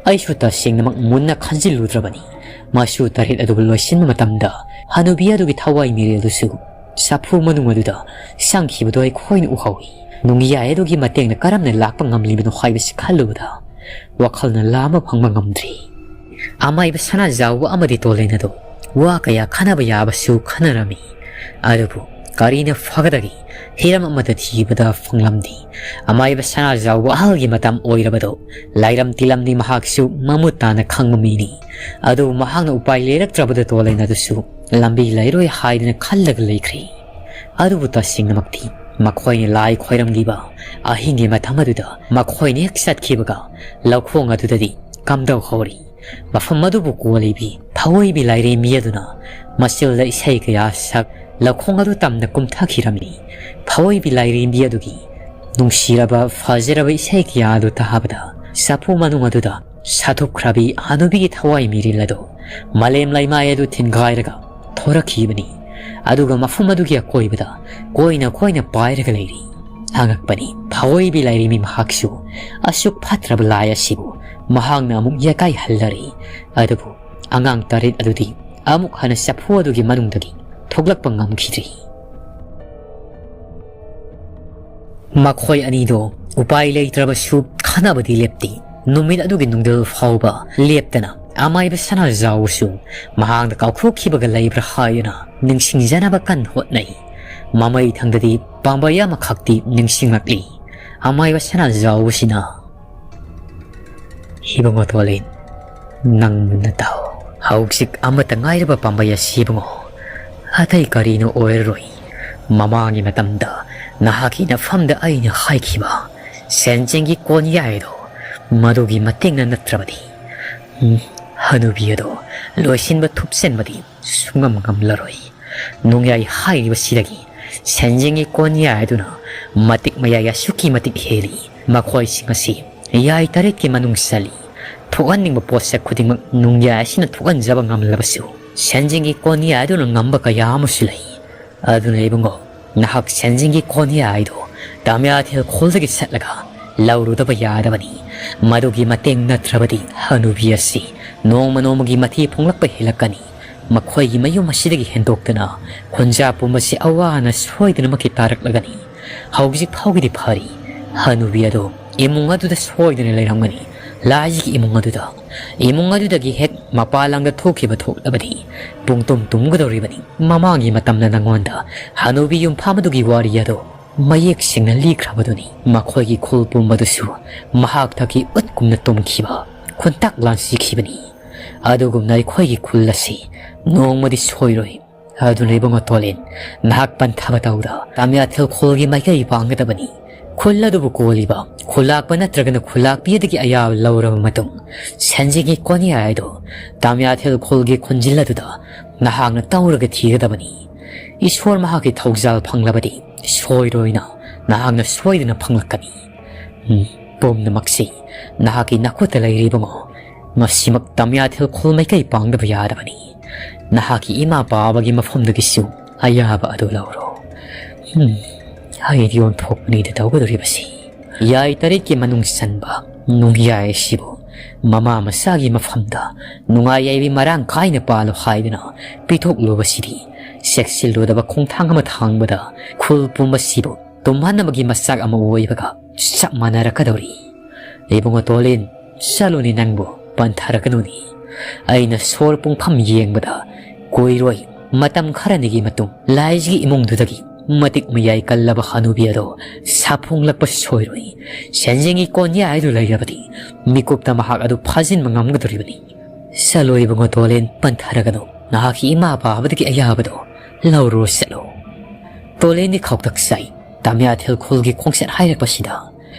ꯑꯩꯁꯨ ꯇꯁꯦꯡꯅꯃꯛ ꯃꯨꯟꯅ ꯈꯟꯖꯤꯜꯂꯨꯗ꯭ꯔꯕꯅꯤ꯫ ꯃꯆꯨ ꯇꯔꯦꯠ ꯑꯗꯨꯕꯨ ꯂꯣꯏꯁꯤꯟꯕ ꯃꯇꯝꯗ ꯍꯅꯨꯕꯤ ꯑꯗꯨꯒꯤ ꯊꯋꯥꯏ ꯃꯤꯔꯦꯜꯗꯨꯁꯨ ꯆꯐꯨ ꯃꯅꯨꯡ ꯑꯗꯨꯗ ꯆꯪꯈꯤꯕꯗꯨ ꯑꯩꯈꯣꯏꯅ ꯎꯍꯧꯏ꯫ ꯅꯨꯡꯌꯥꯏ ꯑꯗꯨꯒꯤ ꯃꯇꯦꯡꯅ ꯀꯔꯝꯅ ꯂꯥꯛꯄ ꯉꯝꯂꯤꯕꯅꯣ ꯍꯥꯏꯕꯁꯤ ꯈꯜꯂꯨꯕꯗ ꯋꯥꯈꯜꯅ ꯂꯥꯝꯕ ꯐꯪꯕ ꯉꯝꯗ꯭ꯔꯤ꯫" ꯑꯃꯥꯏꯕ ꯁꯅꯥꯖꯥꯎꯕ ꯑꯃꯗꯤ ꯇꯣꯂꯦꯟ ꯑꯗꯨ ꯋꯥ ꯀꯌꯥ ꯈꯟꯅꯕ ꯌꯥꯕꯁꯨ ꯈꯟꯅꯔꯝꯃꯤ꯫ ꯑꯗꯨꯕꯨ ꯀꯔꯤꯅ ꯐꯒꯗꯒꯦ? ꯍꯤꯔꯝ ꯑꯃꯗ ꯊꯤꯕꯗ ꯐꯪꯂꯝꯗꯦ꯫ ꯑꯃꯥꯏꯕ ꯁꯅꯥꯖꯥꯎꯕ ꯑꯍꯜꯒꯤ ꯃꯇꯝ ꯑꯣꯏꯔꯕꯗꯨ ꯂꯥꯏꯔꯝ ꯇꯤꯂꯝꯗꯤ ꯃꯍꯥꯛꯁꯨ ꯃꯃꯨꯠ ꯇꯥꯅ ꯈꯪꯕ ꯃꯤꯅꯤ꯫ ꯑꯗꯨꯕꯨ ꯃꯍꯥꯛꯅ ꯎꯄꯥꯏ ꯂꯩꯔꯛꯇ꯭ꯔꯕꯗ ꯇꯣꯂꯦꯟ ꯑꯗꯨꯁꯨ ꯂꯝꯕꯤ ꯂꯩꯔꯣꯏ ꯍꯥꯏꯗꯨꯅ ꯈꯜꯂꯒ ꯂꯩꯈ꯭ꯔꯦ꯫ ꯑꯗꯨꯕꯨ ꯇꯁꯦꯡꯅꯃꯛꯇꯤ ꯃꯈꯣꯏꯅ ꯂꯥꯏ ꯈꯣꯏꯔꯝꯂꯤꯕ ꯑꯍꯤꯡꯒꯤ ꯃꯇꯝ ꯑꯗꯨꯗ ꯃꯈꯣꯏꯅ ꯍꯦꯛ ꯆꯠꯈꯤꯕꯒ ꯂꯧꯈꯣꯡ ꯑꯗꯨꯗꯗꯤ ꯀꯝꯗꯧꯍꯧꯔꯤ꯫ ꯃꯐꯝ ꯑꯗꯨꯕꯨ ꯀꯣꯜꯂꯤꯕꯤ ꯊꯑꯣꯏꯕꯤ ꯂꯥꯏꯔꯦꯝꯕꯤ ꯑꯗꯨꯅ ꯃꯆꯤꯜꯗ ꯏꯁꯩ ꯀꯌꯥ ꯁꯛ ꯂꯧꯈꯣꯡ ꯑꯗꯨ ꯇꯝꯅ ꯀꯨꯝꯊꯈꯤꯔꯝꯃꯤ꯫ ꯊꯑꯣꯏꯕꯤ ꯂꯥꯏꯔꯦꯝꯕꯤ ꯑꯗꯨꯒꯤ ꯅꯨꯡꯁꯤꯔꯕ ꯐꯖꯔꯕ ꯏꯁꯩ ꯀꯌꯥ ꯑꯗꯨ ꯇꯥꯕꯗ ꯆꯐꯨ ꯃꯅꯨꯡ ꯑꯗꯨꯗ ꯁꯥꯊꯨꯞꯈ꯭ꯔꯕꯤ ꯍꯅꯨꯕꯤꯒꯤ ꯊꯋꯥꯏ ꯃꯤꯔꯤꯜ ꯑꯗꯨ ꯃꯥꯂꯦꯝ ꯂꯩꯃꯥꯏ ꯑꯗꯨ ꯊꯤꯟꯒꯥꯏꯔꯒ ꯊꯣꯔꯛꯈꯤꯕꯅꯤ꯫ ꯑꯗꯨꯒ ꯃꯐꯝ ꯑꯗꯨꯒꯤ ꯑꯀꯣꯏꯕꯗ ꯀꯣꯏꯅ ꯀꯣꯏꯅ ꯄꯥꯏꯔꯒ ꯂꯩꯔꯤ꯫ ꯍꯪꯉꯛꯄꯅꯤ꯫ ꯊꯑꯣꯏꯕꯤ ꯂꯥꯏꯔꯦꯝꯕꯤ ꯃꯍꯥꯛꯁꯨ ꯑꯁꯨꯛ ꯐꯠꯇ꯭ꯔꯕ ꯂꯥꯏ ꯑꯁꯤꯕꯨ ꯃꯍꯥꯛꯅ ꯑꯃꯨꯛ ꯌꯦꯀꯥꯏꯍꯜꯂꯔꯦ꯫ ꯑꯗꯨꯕꯨ ꯑꯉꯥꯡ ꯇꯔꯦꯠ ꯑꯗꯨꯗꯤ ꯑꯃꯨꯛ ꯍꯟꯅ ꯆꯐꯨ ꯑꯗꯨꯒꯤ ꯃꯅꯨꯡꯗꯒꯤ ꯊꯣꯛꯂꯛꯄ ꯉꯝꯈꯤꯗ꯭ꯔꯤ꯫ ꯃꯈꯣꯏ ꯑꯅꯤꯗꯣ ꯎꯄꯥꯏ ꯂꯩꯇ꯭ꯔꯕꯁꯨ ꯈꯟꯅꯕꯗꯤ ꯂꯦꯞꯇꯦ꯫ ꯅꯨꯃꯤꯠ ꯑꯗꯨꯒꯤ ꯅꯨꯡꯊꯤꯜ ꯐꯥꯎꯕ ꯂꯦꯞꯇꯅ ꯑꯃꯥꯏꯕ ꯁꯅꯥꯖꯥꯎꯕꯁꯨ ꯃꯍꯥꯛꯅ ꯀꯥꯎꯊꯣꯛꯈꯤꯕꯒ ꯂꯩꯕ꯭ꯔꯥ ꯍꯥꯏꯗꯨꯅ ꯅꯤꯡꯁꯤꯡꯖꯅꯕ ꯀꯟꯅ ꯍꯣꯠꯅꯩ꯫ ꯃꯃꯩ ꯊꯪꯗꯗꯤ ꯄꯥꯝꯕꯩ ꯑꯃꯈꯛꯇꯤ ꯅꯤꯡꯁꯤꯡꯂꯛꯂꯤ꯫ ꯑꯃꯥꯏꯕ ꯁꯅꯥꯖꯥꯎꯕꯁꯤꯅ, "ꯏꯕꯨꯡꯉꯣ ꯇꯣꯂꯤꯟ, ꯅꯪ ꯃꯨꯟꯅ ꯇꯥꯎ꯫ ꯍꯧꯖꯤꯛ ꯑꯃꯠꯇ ꯉꯥꯏꯔꯕ ꯄꯥꯝꯕꯩ ꯑꯁꯤ ꯏꯕꯨꯡꯉꯣ, ꯑꯇꯩ ꯀꯔꯤꯅꯣ ꯑꯣꯏꯔꯔꯣꯏ꯫ ꯃꯃꯥꯡꯒꯤ ꯃꯇꯝꯗ ꯅꯍꯥꯛꯀꯤ ꯅꯐꯝꯗ ꯑꯩꯅ ꯍꯥꯏꯈꯤꯕ ꯁꯦꯟꯖꯦꯡꯒꯤ ꯀꯣꯟꯌꯥꯏꯗꯣ, ꯃꯗꯨꯒꯤ ꯃꯇꯦꯡꯅ ꯅꯠꯇ꯭ꯔꯕꯗꯤ, ꯎꯝ, ꯍꯅꯨꯕꯤ ꯑꯗꯣ ꯂꯣꯏꯁꯤꯟꯕ ꯊꯨꯞꯆꯟꯕꯗꯤ ꯁꯨꯡꯉꯝ ꯉꯝꯂꯔꯣꯏ꯫ ꯅꯣꯡꯌꯥꯏ ꯍꯥꯏꯔꯤꯕꯁꯤꯗꯒꯤ ꯁꯦꯟꯖꯦꯡꯒꯤ ꯀꯣꯟꯌꯥꯏ ꯑꯗꯨꯅ ꯃꯇꯤꯛ ꯃꯌꯥꯏ ꯑꯁꯨꯛꯀꯤ ꯃꯇꯤꯛ ꯍꯦꯜꯂꯤ꯫ ꯃꯈꯣꯏꯁꯤꯡ ꯑꯁꯤ ꯌꯥꯏ ꯇꯔꯦꯠꯀꯤ ꯃꯅꯨꯡ ꯆꯜꯂꯤ꯫ ꯊꯣꯛꯍꯟꯅꯤꯡꯕ ꯄꯣꯠꯁꯛ ꯈꯨꯗꯤꯡꯃꯛ ꯅꯣꯡꯌꯥꯏ ꯑꯁꯤꯅ ꯊꯣꯛꯍꯟꯖꯕ ꯉꯝꯂꯕꯁꯨ, ꯁꯦꯟꯖꯦꯡꯒꯤ ꯀꯣꯟꯌꯥꯏ ꯑꯗꯨꯅ ꯉꯝꯕ ꯀꯌꯥ ꯑꯃꯁꯨ ꯂꯩ꯫ ꯑꯗꯨꯅ ꯏꯕꯨꯡꯉꯣ, ꯅꯍꯥꯛ ꯁꯦꯟꯖꯦꯡꯒꯤ ꯀꯣꯟꯌꯥꯏꯗꯣ ꯇꯥꯃꯤꯌꯥꯊꯦꯜ ꯈꯣꯜꯗꯒꯤ ꯆꯠꯂꯒ ꯂꯧꯔꯨꯗꯕ ꯌꯥꯗꯕꯅꯤ꯫ ꯃꯗꯨꯒꯤ ꯃꯇꯦꯡ ꯅꯠꯇ꯭ꯔꯕꯗꯤ ꯍꯅꯨꯕꯤ ꯑꯁꯤ ꯅꯣꯡꯃ ꯅꯣꯡꯃꯒꯤ ꯃꯊꯤ ꯐꯣꯡꯂꯛꯄ ꯍꯦꯜꯂꯛꯀꯅꯤ꯫ ꯃꯈꯣꯏꯒꯤ ꯃꯌꯨꯝ ꯑꯁꯤꯗꯒꯤ ꯍꯦꯟꯗꯣꯛꯇꯅ ꯈꯨꯟꯖꯥ ꯄꯨꯝꯕꯁꯤ ꯑꯋꯥ ꯑꯅꯥ ꯁꯣꯏꯗꯅꯃꯛꯀꯤ ꯇꯥꯔꯛꯂꯒꯅꯤ꯫ ꯍꯧꯖꯤꯛ ꯐꯥꯎꯒꯤꯗꯤ ꯐꯔꯤ꯫ ꯍꯅꯨꯕꯤ ꯑꯗꯣ ꯏꯃꯨꯡ ꯑꯗꯨꯗ ꯁꯣꯏꯗꯅ ꯂꯩꯔꯝꯒꯅꯤ꯫ ꯂꯥꯏꯒꯤ ꯏꯃꯨꯡ ꯑꯗꯨꯗ꯫ ꯏꯃꯨꯡ ꯑꯗꯨꯗꯒꯤ ꯍꯦꯛ ꯃꯄꯥꯟ ꯂꯝꯗ ꯊꯣꯛꯈꯤꯕ ꯊꯣꯛꯂꯕꯗꯤ ꯄꯨꯡꯇꯨꯝ ꯇꯨꯝꯒꯗꯧꯔꯤꯕꯅꯤ꯫ ꯃꯃꯥꯡꯒꯤ ꯃꯇꯝꯗ ꯅꯉꯣꯟꯗ ꯍꯅꯨꯕꯤ ꯌꯨꯝꯐꯝ ꯑꯗꯨꯒꯤ ꯋꯥꯔꯤ ꯑꯗꯣ ꯃꯌꯦꯛ ꯁꯦꯡꯅ ꯂꯤꯈ꯭ꯔꯕꯗꯨꯅꯤ꯫ ꯃꯈꯣꯏꯒꯤ ꯈꯨꯜ ꯄꯨꯝꯕꯗꯨꯁꯨ ꯃꯍꯥꯛꯇꯒꯤ ꯎꯠꯀꯨꯝꯅ ꯇꯨꯝꯈꯤꯕ ꯈꯨꯟꯇꯥꯛ ꯂꯥꯟꯁꯤꯈꯤꯕꯅꯤ꯫ ꯑꯗꯨꯒꯨꯝꯅ ꯑꯩꯈꯣꯏꯒꯤ ꯈꯨꯜ ꯑꯁꯤ ꯅꯣꯡꯃꯗꯤ ꯁꯣꯏꯔꯣꯏ꯫ ꯑꯗꯨꯅ ꯏꯕꯨꯡꯉꯣ ꯇꯣꯂꯤꯟ, ꯅꯍꯥꯛ ꯄꯟꯊꯕ ꯇꯧꯗ ꯇꯥꯃꯤꯌꯥꯊꯦꯜ ꯈꯣꯜꯒꯤ ꯃꯥꯏꯀꯩ ꯄꯥꯡꯒꯗꯕꯅꯤ꯫ ꯈꯨꯜ ꯑꯗꯨꯕꯨ ꯀꯣꯜꯂꯤꯕ ꯈꯨꯜꯂꯥꯛꯄ ꯅꯠꯇ꯭ꯔꯒꯅ ꯈꯨꯜꯂꯥꯛꯄꯤ ꯑꯗꯨꯒꯤ ꯑꯌꯥꯕ ꯂꯧꯔꯕ ꯃꯇꯨꯡ, ꯁꯦꯟꯖꯦꯡꯒꯤ ꯀꯣꯟꯌꯥꯏ ꯑꯗꯨ ꯇꯥꯃꯤꯌꯥꯊꯦꯜ ꯈꯣꯜꯒꯤ ꯈꯨꯟꯖꯤꯜ ꯑꯗꯨꯗ ꯅꯍꯥꯛꯅ ꯇꯧꯔꯒ ꯊꯤꯒꯗꯕꯅꯤ꯫ ꯏꯁꯣꯔ ꯃꯍꯥꯛꯀꯤ ꯊꯧꯖꯥꯜ ꯐꯪꯂꯕꯗꯤ ꯁꯣꯏꯔꯣꯏꯅ ꯅꯍꯥꯛꯅ ꯁꯣꯏꯗꯅ ꯐꯪꯂꯛꯀꯅꯤ꯫ ꯎꯝ, ꯄꯨꯝꯅꯃꯛꯁꯤ ꯅꯍꯥꯛꯀꯤ ꯅꯈꯨꯠꯇ ꯂꯩꯔꯦ ꯏꯕꯨꯡꯉꯣ꯫ ꯃꯁꯤꯃꯛ ꯇꯥꯃꯤꯌꯥꯊꯦꯜ ꯈꯣꯜ ꯃꯥꯏꯀꯩ ꯄꯥꯡꯗꯕ ꯌꯥꯗꯕꯅꯤ꯫ ꯅꯍꯥꯛꯀꯤ ꯏꯃꯥ ꯄꯥꯕꯒꯤ ꯃꯐꯝꯗꯒꯤꯁꯨ ꯑꯌꯥꯕ ꯑꯗꯨ ꯂꯧꯔꯣ꯫ ꯎꯝ, ꯑꯩꯗꯤ ꯑꯣꯟꯊꯣꯛꯄꯅꯤꯗ ꯇꯧꯒꯗꯧꯔꯤꯕꯁꯤ꯫ ꯌꯥꯏ ꯇꯔꯦꯠꯀꯤ ꯃꯅꯨꯡ ꯆꯟꯕ ꯅꯨꯡꯌꯥꯏ ꯑꯁꯤꯕꯨ ꯃꯃꯥ ꯃꯆꯥꯒꯤ ꯃꯐꯝꯗ ꯅꯨꯡꯉꯥꯏ ꯌꯥꯏꯕꯤ ꯃꯔꯥꯡ ꯀꯥꯏꯅ ꯄꯥꯜꯂꯨ ꯍꯥꯏꯗꯨꯅ ꯄꯤꯊꯣꯛꯂꯨꯕꯁꯤꯗꯤ ꯆꯦꯛꯁꯤꯜꯂꯨꯗꯕ ꯈꯣꯡꯊꯥꯡ ꯑꯃ ꯊꯥꯡꯕꯗ ꯈꯨꯜ ꯄꯨꯝꯕꯁꯤꯕꯨ ꯇꯨꯝꯍꯟꯅꯕꯒꯤ ꯃꯆꯥꯛ ꯑꯃ ꯑꯣꯏꯕꯒ ꯆꯞ ꯃꯥꯟꯅꯔꯛꯀꯗꯧꯔꯤ꯫ ꯏꯕꯨꯡꯉꯣ ꯇꯣꯂꯤꯟ, ꯆꯠꯂꯨꯅꯤ ꯅꯪꯕꯨ, ꯄꯟꯊꯔꯛꯀꯅꯨꯅꯤ꯫ ꯑꯩꯅ ꯁꯣꯔ ꯄꯨꯡꯐꯝ ꯌꯦꯡꯕꯗ ꯀꯨꯏꯔꯣꯏ, ꯃꯇꯝ ꯈꯔꯅꯤꯒꯤ ꯃꯇꯨꯡ ꯂꯥꯏꯖꯒꯤ ꯏꯃꯨꯡꯗꯨꯗꯒꯤ ꯃꯇꯤꯛ ꯃꯌꯥꯏ ꯀꯜꯂꯕ ꯍꯅꯨꯕꯤ ꯑꯗꯣ ꯁꯥꯐꯣꯡꯂꯛꯄ ꯁꯣꯏꯔꯣꯏ꯫ ꯁꯦꯟꯖꯦꯡꯒꯤ ꯀꯣꯟꯌꯥꯏꯗꯨ ꯂꯩꯔꯕꯗꯤ ꯃꯤꯀꯨꯞꯇ ꯃꯍꯥꯛ ꯑꯗꯨ ꯐꯥꯖꯤꯟꯕ ꯉꯝꯒꯗꯧꯔꯤꯕꯅꯤ꯫ ꯆꯠꯂꯣ ꯏꯕꯨꯡꯉꯣ ꯇꯣꯂꯦꯟ, ꯄꯟꯊꯔꯒꯅꯨ꯫ ꯅꯍꯥꯛꯀꯤ ꯏꯃꯥ ꯄꯥꯕꯗꯒꯤ ꯑꯌꯥꯕꯗꯣ ꯂꯧꯔꯨꯔꯣ ꯆꯠꯂꯣ꯫ ꯇꯣꯂꯦꯟꯗꯤ ꯈꯧꯇꯛ ꯆꯥꯏ꯫ ꯇꯥꯃꯤꯌꯥꯊꯦꯜ ꯈꯨꯜꯒꯤ ꯈꯣꯡꯆꯠ ꯍꯥꯏꯔꯛꯄꯁꯤꯗ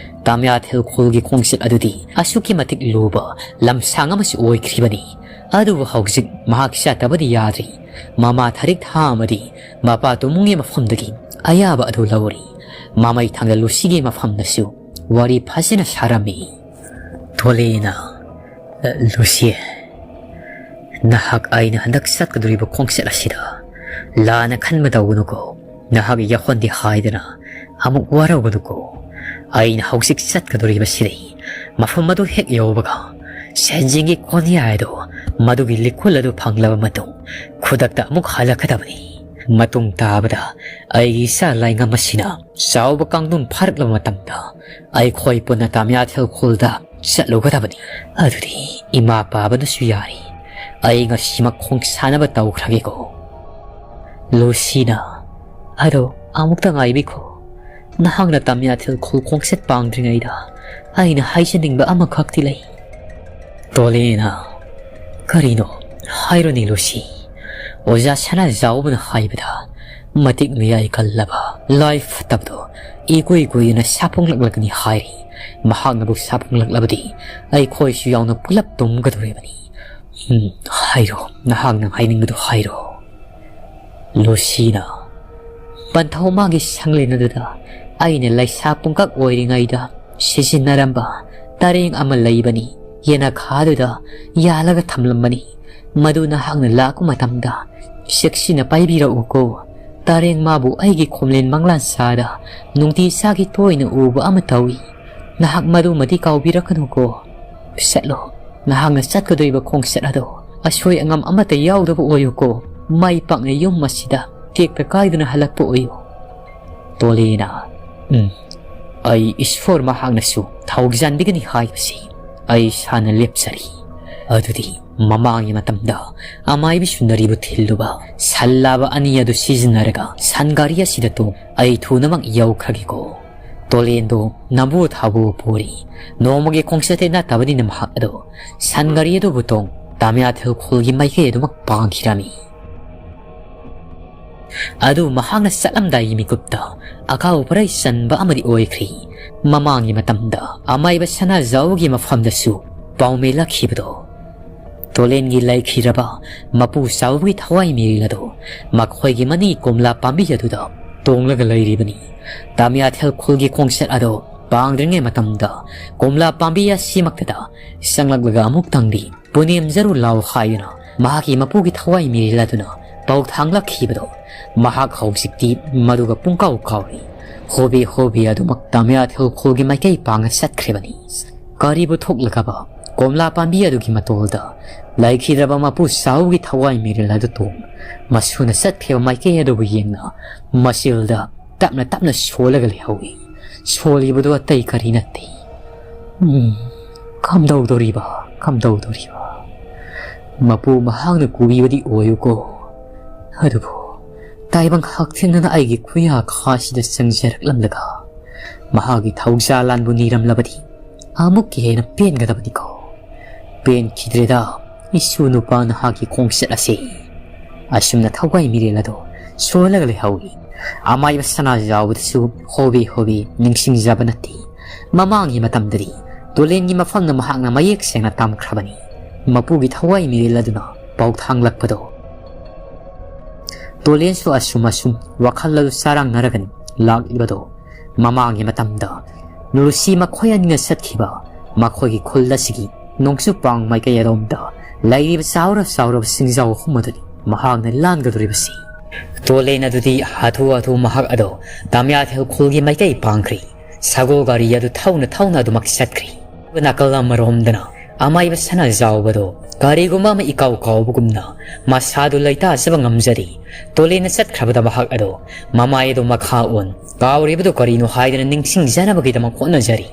ꯇꯥꯃꯤꯌꯥꯊꯦꯜ ꯈꯨꯜꯒꯤ ꯈꯣꯡꯆꯠ ꯑꯗꯨꯗꯤ ꯑꯁꯨꯛꯀꯤ ꯃꯇꯤꯛ ꯂꯨꯕ ꯂꯝꯁꯥꯡ ꯑꯃꯁꯨ ꯑꯣꯏꯈ꯭ꯔꯤꯕꯅꯤ꯫ ꯑꯗꯨꯕꯨ ꯍꯧꯖꯤꯛ ꯃꯍꯥꯛ ꯆꯠꯇꯕꯗꯤ ꯌꯥꯗ꯭ꯔꯤ꯫ ꯃꯃꯥ ꯊꯥꯔꯤꯛ ꯊꯥ ꯑꯃꯗꯤ ꯃꯄꯥ ꯇꯨꯃꯨꯡꯒꯤ ꯃꯐꯝꯗꯒꯤ ꯑꯌꯥꯕ ꯑꯗꯨ ꯂꯧꯔꯤ꯫ ꯃꯃꯩ ꯊꯪꯗ ꯂꯨꯁꯤꯒꯤ ꯃꯐꯝꯗꯁꯨ ꯋꯥꯔꯤ ꯐꯖꯅ ꯁꯥꯔꯝꯃꯤ꯫ ꯇꯣꯂꯦꯅ, "ꯂꯨꯁꯤ, ꯅꯍꯥꯛ ꯑꯩꯅ ꯍꯟꯗꯛ ꯆꯠꯀꯗꯧꯔꯤꯕ ꯈꯣꯡꯆꯠ ꯑꯁꯤꯗ ꯂꯥꯟꯅ ꯈꯟꯕ ꯇꯧꯒꯅꯨꯀꯣ꯫ ꯅꯍꯥꯛ ꯌꯥꯍꯣꯟꯗꯦ ꯍꯥꯏꯗꯅ ꯑꯃꯨꯛ ꯋꯥꯔꯧꯒꯅꯨꯀꯣ꯫ ꯑꯩꯅ ꯍꯧꯖꯤꯛ ꯆꯠꯀꯗꯧꯔꯤꯕꯁꯤꯗꯤ ꯃꯐꯝ ꯑꯗꯨ ꯍꯦꯛ ꯌꯧꯕꯒ ꯁꯦꯟꯖꯦꯡꯒꯤ ꯀꯣꯟꯌꯥꯏ ꯑꯗꯨ, ꯃꯗꯨꯒꯤ ꯂꯤꯛꯈꯨꯜ ꯑꯗꯨ ꯐꯪꯂꯕ ꯃꯇꯨꯡ ꯈꯨꯗꯛꯇ ꯑꯃꯨꯛ ꯍꯜꯂꯛꯀꯗꯕꯅꯤ꯫ ꯃꯇꯨꯡ ꯇꯥꯕꯗ ꯑꯩꯒꯤ ꯏꯆꯥ ꯂꯥꯏꯉꯝ ꯑꯁꯤꯅ ꯆꯥꯎꯕ ꯀꯥꯡꯗꯨꯟ ꯐꯥꯔꯛꯂꯕ ꯃꯇꯝꯗ ꯑꯩꯈꯣꯏ ꯄꯨꯟꯅ ꯇꯥꯃꯤꯌꯥꯊꯦꯜ ꯈꯨꯜꯗ ꯆꯠꯂꯨꯒꯗꯕꯅꯤ꯫ ꯑꯗꯨꯗꯤ ꯏꯃꯥ ꯄꯥꯕꯅꯁꯨ ꯌꯥꯔꯤ꯫ ꯑꯩ ꯉꯁꯤꯃꯛ ꯈꯣꯡꯁꯥꯟꯅꯕ ꯇꯧꯈ꯭ꯔꯒꯦꯀꯣ꯫ ꯂꯨꯁꯤꯅ, ꯑꯗꯣ ꯑꯃꯨꯛꯇ ꯉꯥꯏꯕꯤꯈꯣ꯫ ꯅꯍꯥꯛꯅ ꯇꯥꯃꯤꯌꯥꯊꯦꯜ ꯈꯨꯜ ꯈꯣꯡꯆꯠ ꯄꯥꯡꯗ꯭ꯔꯤꯉꯩꯗ ꯑꯩꯅ ꯍꯥꯏꯖꯅꯤꯡꯕ ꯑꯃꯈꯛꯇꯤ ꯂꯩ꯫ ꯇꯣꯂꯦꯅ, "ꯀꯔꯤꯅꯣ? ꯍꯥꯏꯔꯣꯅꯦ ꯂꯨꯁꯤ꯫" ꯑꯣꯖꯥ ꯁꯅꯥꯖꯥꯎꯕꯅ ꯍꯥꯏꯕꯗ ꯃꯇꯤꯛ ꯃꯌꯥꯏ ꯀꯜꯂꯕ ꯂꯥꯏ ꯐꯠꯇꯕꯗꯣ ꯏꯀꯨꯏ ꯀꯨꯏꯗꯅ ꯁꯥꯐꯣꯡꯂꯛꯂꯒꯅꯤ ꯍꯥꯏꯔꯤ꯫ ꯃꯍꯥꯛꯅꯕꯨ ꯁꯥꯐꯣꯡꯂꯛꯂꯕꯗꯤ ꯑꯩꯈꯣꯏꯁꯨ ꯌꯥꯎꯅ ꯄꯨꯂꯞ ꯇꯨꯝꯒꯗꯧꯔꯤꯕꯅꯤ꯫ ꯎꯝ, ꯍꯥꯏꯔꯣ, ꯅꯍꯥꯛꯅ ꯍꯥꯏꯅꯤꯡꯕꯗꯨ ꯍꯥꯏꯔꯣ꯫ ꯂꯨꯁꯤꯅ, ꯄꯟꯊꯧ ꯃꯥꯒꯤ ꯁꯪꯂꯦꯟ ꯑꯗꯨꯗ ꯑꯩꯅ ꯂꯩꯁꯥ ꯄꯨꯡꯀꯛ ꯑꯣꯏꯔꯤꯉꯩꯗ ꯁꯤꯖꯤꯟꯅꯔꯝꯕ ꯇꯔꯦꯡ ꯑꯃ ꯂꯩꯕꯅꯤ꯫ ꯌꯦꯅꯈꯥꯗꯨꯗ ꯌꯥꯜꯂꯒ ꯊꯝꯂꯝꯕꯅꯤ꯫ ꯃꯗꯨ ꯅꯍꯥꯛꯅ ꯂꯥꯛꯄ ꯃꯇꯝꯗ ꯆꯦꯛꯁꯤꯟꯅ ꯄꯥꯏꯕꯤꯔꯛꯎꯀꯣ꯫ ꯇꯥꯔꯦꯡ ꯃꯥꯕꯨ ꯑꯩꯒꯤ ꯈꯣꯝꯂꯦꯟ ꯃꯪꯂꯥꯟ ꯁꯥꯗ ꯅꯨꯡꯇꯤ ꯆꯥꯒꯤ ꯇꯣꯏꯅ ꯎꯕ ꯑꯃ ꯇꯧꯏ꯫ ꯅꯍꯥꯛ ꯃꯗꯨꯃꯗꯤ ꯀꯥꯎꯕꯤꯔꯛꯀꯅꯨꯀꯣ꯫ ꯆꯠꯂꯣ, ꯅꯍꯥꯛꯅ ꯆꯠꯀꯗꯣꯔꯤꯕ ꯈꯣꯡꯆꯠ ꯑꯗꯣ ꯑꯁꯣꯏ ꯑꯉꯥꯝ ꯑꯃꯠꯇ ꯌꯥꯎꯗꯕ ꯑꯣꯏꯌꯨꯀꯣ꯫ ꯃꯥꯏ ꯄꯥꯛꯅ ꯌꯨꯝ ꯑꯁꯤꯗ ꯇꯦꯛꯇ ꯀꯥꯏꯗꯅ ꯍꯜꯂꯛꯄ ꯑꯣꯏꯌꯨ꯫ ꯇꯣꯂꯦꯅ, ꯎꯝ, ꯑꯩ ꯏꯁꯣꯔ ꯃꯍꯥꯛꯅꯁꯨ ꯊꯧꯖꯥꯟꯕꯤꯒꯅꯤ ꯍꯥꯏꯕꯁꯤ ꯑꯩ ꯏꯁꯥꯅ ꯂꯦꯞꯆꯔꯤ꯫ ꯑꯗꯨꯗꯤ ꯃꯃꯥꯡꯒꯤ ꯃꯇꯝꯗ ꯑꯃꯥꯏꯕꯤ ꯁꯨꯟꯗꯔꯤꯕꯨ ꯊꯤꯜꯂꯨꯕ ꯁꯟ ꯂꯥꯕ ꯑꯅꯤ ꯑꯗꯨ ꯁꯤꯖꯤꯟꯅꯔꯒ ꯁꯟ ꯒꯥꯔꯤ ꯑꯁꯤꯗ ꯇꯣꯡ ꯑꯩ ꯊꯨꯅꯃꯛ ꯌꯧꯈ꯭ꯔꯒꯦꯀꯣ꯫ ꯇꯣꯂꯦꯟꯗꯣ ꯅꯝꯕꯨ ꯊꯥꯕꯨ ꯄꯨꯔꯤ꯫ ꯅꯣꯡꯃꯒꯤ ꯈꯣꯡꯆꯠꯇꯤ ꯅꯠꯇꯕꯅꯤꯅ ꯃꯍꯥꯛ ꯑꯗꯣ ꯁꯟ ꯒꯥꯔꯤ ꯑꯗꯨꯕꯨ ꯇꯣꯡ ꯇꯥꯃꯤꯌꯥꯊꯦꯜ ꯈꯨꯜꯒꯤ ꯃꯥꯏꯀꯩ ꯑꯗꯨꯃꯛ ꯄꯥꯡꯈꯤꯔꯝꯃꯤ꯫ ꯑꯗꯨ ꯃꯍꯥꯛꯅ ꯆꯠꯂꯝꯗꯥꯏꯒꯤ ꯃꯤꯀꯨꯞꯇ ꯑꯀꯥꯎ ꯄꯔꯩ ꯆꯟꯕ ꯑꯃꯗꯤ ꯑꯣꯏꯈ꯭ꯔꯤ꯫ ꯃꯃꯥꯡꯒꯤ ꯃꯇꯝꯗ ꯑꯃꯥꯏꯕ ꯁꯅꯥꯖꯥꯎꯒꯤ ꯃꯐꯝꯗꯁꯨ ꯄꯥꯎꯃꯤ ꯂꯥꯛꯈꯤꯕꯗꯣ꯫ ꯇꯣꯂꯦꯟꯒꯤ ꯂꯩꯈꯤꯗ꯭ꯔꯕ ꯃꯄꯨ ꯆꯥꯎꯕꯒꯤ ꯊꯋꯥꯏ ꯃꯤꯔꯦꯜ ꯑꯗꯣ ꯃꯈꯣꯏꯒꯤ ꯃꯅꯤ ꯀꯣꯝꯂꯥ ꯄꯥꯝꯕꯤ ꯑꯗꯨꯗ ꯇꯣꯡꯂꯒ ꯂꯩꯔꯤꯕꯅꯤ꯫ ꯇꯥꯃꯤꯌꯥꯊꯦꯜ ꯈꯨꯜꯒꯤ ꯈꯣꯡꯆꯠ ꯑꯗꯣ ꯄꯥꯡꯗ꯭ꯔꯤꯉꯩ ꯃꯇꯝꯗ ꯀꯣꯝꯂꯥ ꯄꯥꯝꯕꯤ ꯑꯁꯤꯃꯛꯇꯗ ꯆꯪꯂꯛꯂꯒ ꯑꯃꯨꯛꯇꯪꯗꯤ ꯄꯨꯅꯦꯝꯖꯔꯨ ꯂꯥꯎ ꯍꯥꯏꯗꯨꯅ ꯃꯍꯥꯛꯀꯤ ꯃꯄꯨꯒꯤ ꯊꯋꯥꯏ ꯃꯤꯔꯦꯜ ꯑꯗꯨꯅ ꯄꯥꯎ ꯊꯥꯡꯂꯛꯈꯤꯕꯗꯣ ꯃꯍꯥꯛ ꯍꯧꯖꯤꯛꯇꯤ ꯃꯗꯨꯒ ꯄꯨꯡꯀꯥꯎ ꯀꯥꯎꯔꯤ꯫ ꯍꯣꯕꯦ ꯍꯣꯕꯦ ꯑꯗꯨꯃꯛ ꯇꯥꯃꯤꯌꯥꯊꯦꯜ ꯈꯨꯜꯒꯤ ꯃꯥꯏꯀꯩ ꯄꯥꯡꯅ ꯆꯠꯈ꯭ꯔꯤꯕꯅꯤ꯫ ꯀꯔꯤꯕꯨ ꯊꯣꯛꯂꯒꯕ ꯀꯣꯝꯂꯥ ꯄꯥꯝꯕꯤ ꯑꯗꯨꯒꯤ ꯃꯇꯣꯜꯗ ꯂꯩꯈꯤꯗ꯭ꯔꯕ ꯃꯄꯨ ꯆꯥꯎꯒꯤ ꯊꯋꯥꯏ ꯃꯤꯔꯦꯜ ꯑꯗꯨ ꯇꯣꯡ ꯃꯁꯨꯅ ꯆꯠꯈꯤꯕ ꯃꯥꯏꯀꯩ ꯑꯗꯨꯕꯨ ꯌꯦꯡꯅ ꯃꯆꯤꯜꯗ ꯇꯞꯅ ꯇꯞꯅ ꯁꯣꯜꯂꯒ ꯂꯩꯍꯧꯏ꯫ ꯁꯣꯜꯂꯤꯕꯗꯨ ꯑꯇꯩ ꯀꯔꯤ ꯅꯠꯇꯦ꯫ ꯎꯝ, ꯀꯝꯗꯧꯗꯣꯔꯤꯕ, ꯀꯝꯗꯧꯗꯣꯔꯤꯕ? ꯃꯄꯨ ꯃꯍꯥꯛꯅ ꯀꯨꯕꯤꯕꯗꯤ ꯑꯣꯏꯌꯨꯀꯣ꯫ ꯑꯗꯨꯕꯨ ꯇꯥꯏꯕꯪ ꯍꯛꯊꯦꯡꯅꯅ ꯑꯩꯒꯤ ꯈꯨꯌꯥ ꯈꯥꯁꯤꯗ ꯆꯪꯖꯔꯛꯂꯝꯂꯒ ꯃꯍꯥꯛꯀꯤ ꯊꯧꯖꯥꯜ ꯂꯥꯟꯕꯨ ꯅꯤꯔꯝꯂꯕꯗꯤ ꯑꯃꯨꯛꯀ ꯍꯦꯟꯅ ꯄꯦꯟꯒꯗꯕꯅꯤꯀꯣ꯫ ꯄꯦꯟꯈꯤꯗ꯭ꯔꯦꯗ, ꯏꯁꯨ ꯅꯨꯄꯥ ꯅꯍꯥꯛꯀꯤ ꯈꯣꯡꯆꯠ ꯑꯁꯤ꯫ ꯑꯁꯨꯝꯅ ꯊꯋꯥꯏ ꯃꯤꯔꯦꯜ ꯑꯗꯣ ꯁꯣꯜꯂꯒ ꯂꯩꯍꯧꯏ꯫ ꯑꯃꯥꯏꯕ ꯁꯅꯥꯖꯥꯎꯕꯗꯁꯨ ꯍꯣꯕꯦ ꯍꯣꯕꯦ ꯅꯤꯡꯁꯤꯡꯖꯕ ꯅꯠꯇꯦ꯫ ꯃꯃꯥꯡꯒꯤ ꯃꯇꯝꯗꯗꯤ ꯇꯨꯂꯦꯟꯒꯤ ꯃꯐꯝꯗ ꯃꯍꯥꯛꯅ ꯃꯌꯦꯛ ꯁꯦꯡꯅ ꯇꯝꯈ꯭ꯔꯕꯅꯤ꯫ ꯃꯄꯨꯒꯤ ꯊꯋꯥꯏ ꯃꯤꯔꯦꯜ ꯑꯗꯨꯅ ꯄꯥꯎ ꯊꯥꯡꯂꯛꯄꯗꯣ꯫ ꯇꯣꯂꯦꯟꯁꯨ ꯑꯁꯨꯝ ꯑꯁꯨꯝ ꯋꯥꯈꯜ ꯑꯗꯨ ꯆꯔꯥꯡꯅꯔꯒꯅꯤ ꯂꯥꯛꯂꯤꯕꯗꯣ꯫ ꯃꯃꯥꯡꯒꯤ ꯃꯇꯝꯗ ꯂꯨꯁꯤ ꯃꯈꯣꯏ ꯑꯅꯤꯅ ꯆꯠꯈꯤꯕ ꯃꯈꯣꯏꯒꯤ ꯈꯨꯜ ꯑꯁꯤꯒꯤ ꯅꯣꯡꯆꯨꯞ ꯄꯥꯡ ꯃꯥꯏꯀꯩ ꯑꯗꯣꯝꯗ ꯂꯩꯔꯤꯕ ꯆꯥꯎꯔ ꯆꯥꯎꯔꯕ ꯁꯤꯡꯖꯥꯎ ꯑꯍꯨꯝ ꯑꯗꯨꯅꯤ ꯃꯍꯥꯛꯅ ꯂꯥꯟꯒꯗꯧꯔꯤꯕꯁꯤ꯫ ꯇꯣꯂꯦꯟ ꯑꯗꯨꯗꯤ ꯍꯥꯊꯨ ꯍꯥꯊꯨ ꯃꯍꯥꯛ ꯑꯗꯣ ꯇꯥꯃꯤꯌꯥꯊꯦꯜ ꯈꯨꯜꯒꯤ ꯃꯥꯏꯀꯩ ꯄꯥꯡꯈ꯭ꯔꯤ꯫ ꯁꯒꯣꯜ ꯒꯥꯔꯤ ꯑꯗꯨ ꯊꯧꯅ ꯊꯧꯅ ꯑꯗꯨꯃꯛ ꯆꯠꯈ꯭ꯔꯤ꯫ ꯅꯥꯀꯜ ꯑꯃꯔꯣꯝꯗꯅ ꯑꯃꯥꯏꯕ ꯁꯅꯥꯖꯥꯎꯕꯗꯣ ꯀꯔꯤꯒꯨꯝꯕ ꯑꯃ ꯏꯀꯥꯎ ꯀꯥꯎꯕꯒꯨꯝꯅ ꯃꯁꯥꯗꯨ ꯂꯩꯇꯥꯖꯕ ꯉꯝꯖꯔꯤ꯫ ꯇꯣꯂꯦꯟꯅ ꯆꯠꯈ꯭ꯔꯕꯗ ꯃꯍꯥꯛ ꯑꯗꯣ ꯃꯃꯥꯏ ꯑꯗꯨ ꯃꯈꯥ ꯑꯣꯟ ꯀꯥꯎꯔꯤꯕꯗꯨ ꯀꯔꯤꯅꯣ ꯍꯥꯏꯗꯨꯅ ꯅꯤꯡꯁꯤꯡꯖꯅꯕꯒꯤꯗꯃꯛ ꯍꯣꯠꯅꯖꯔꯤ꯫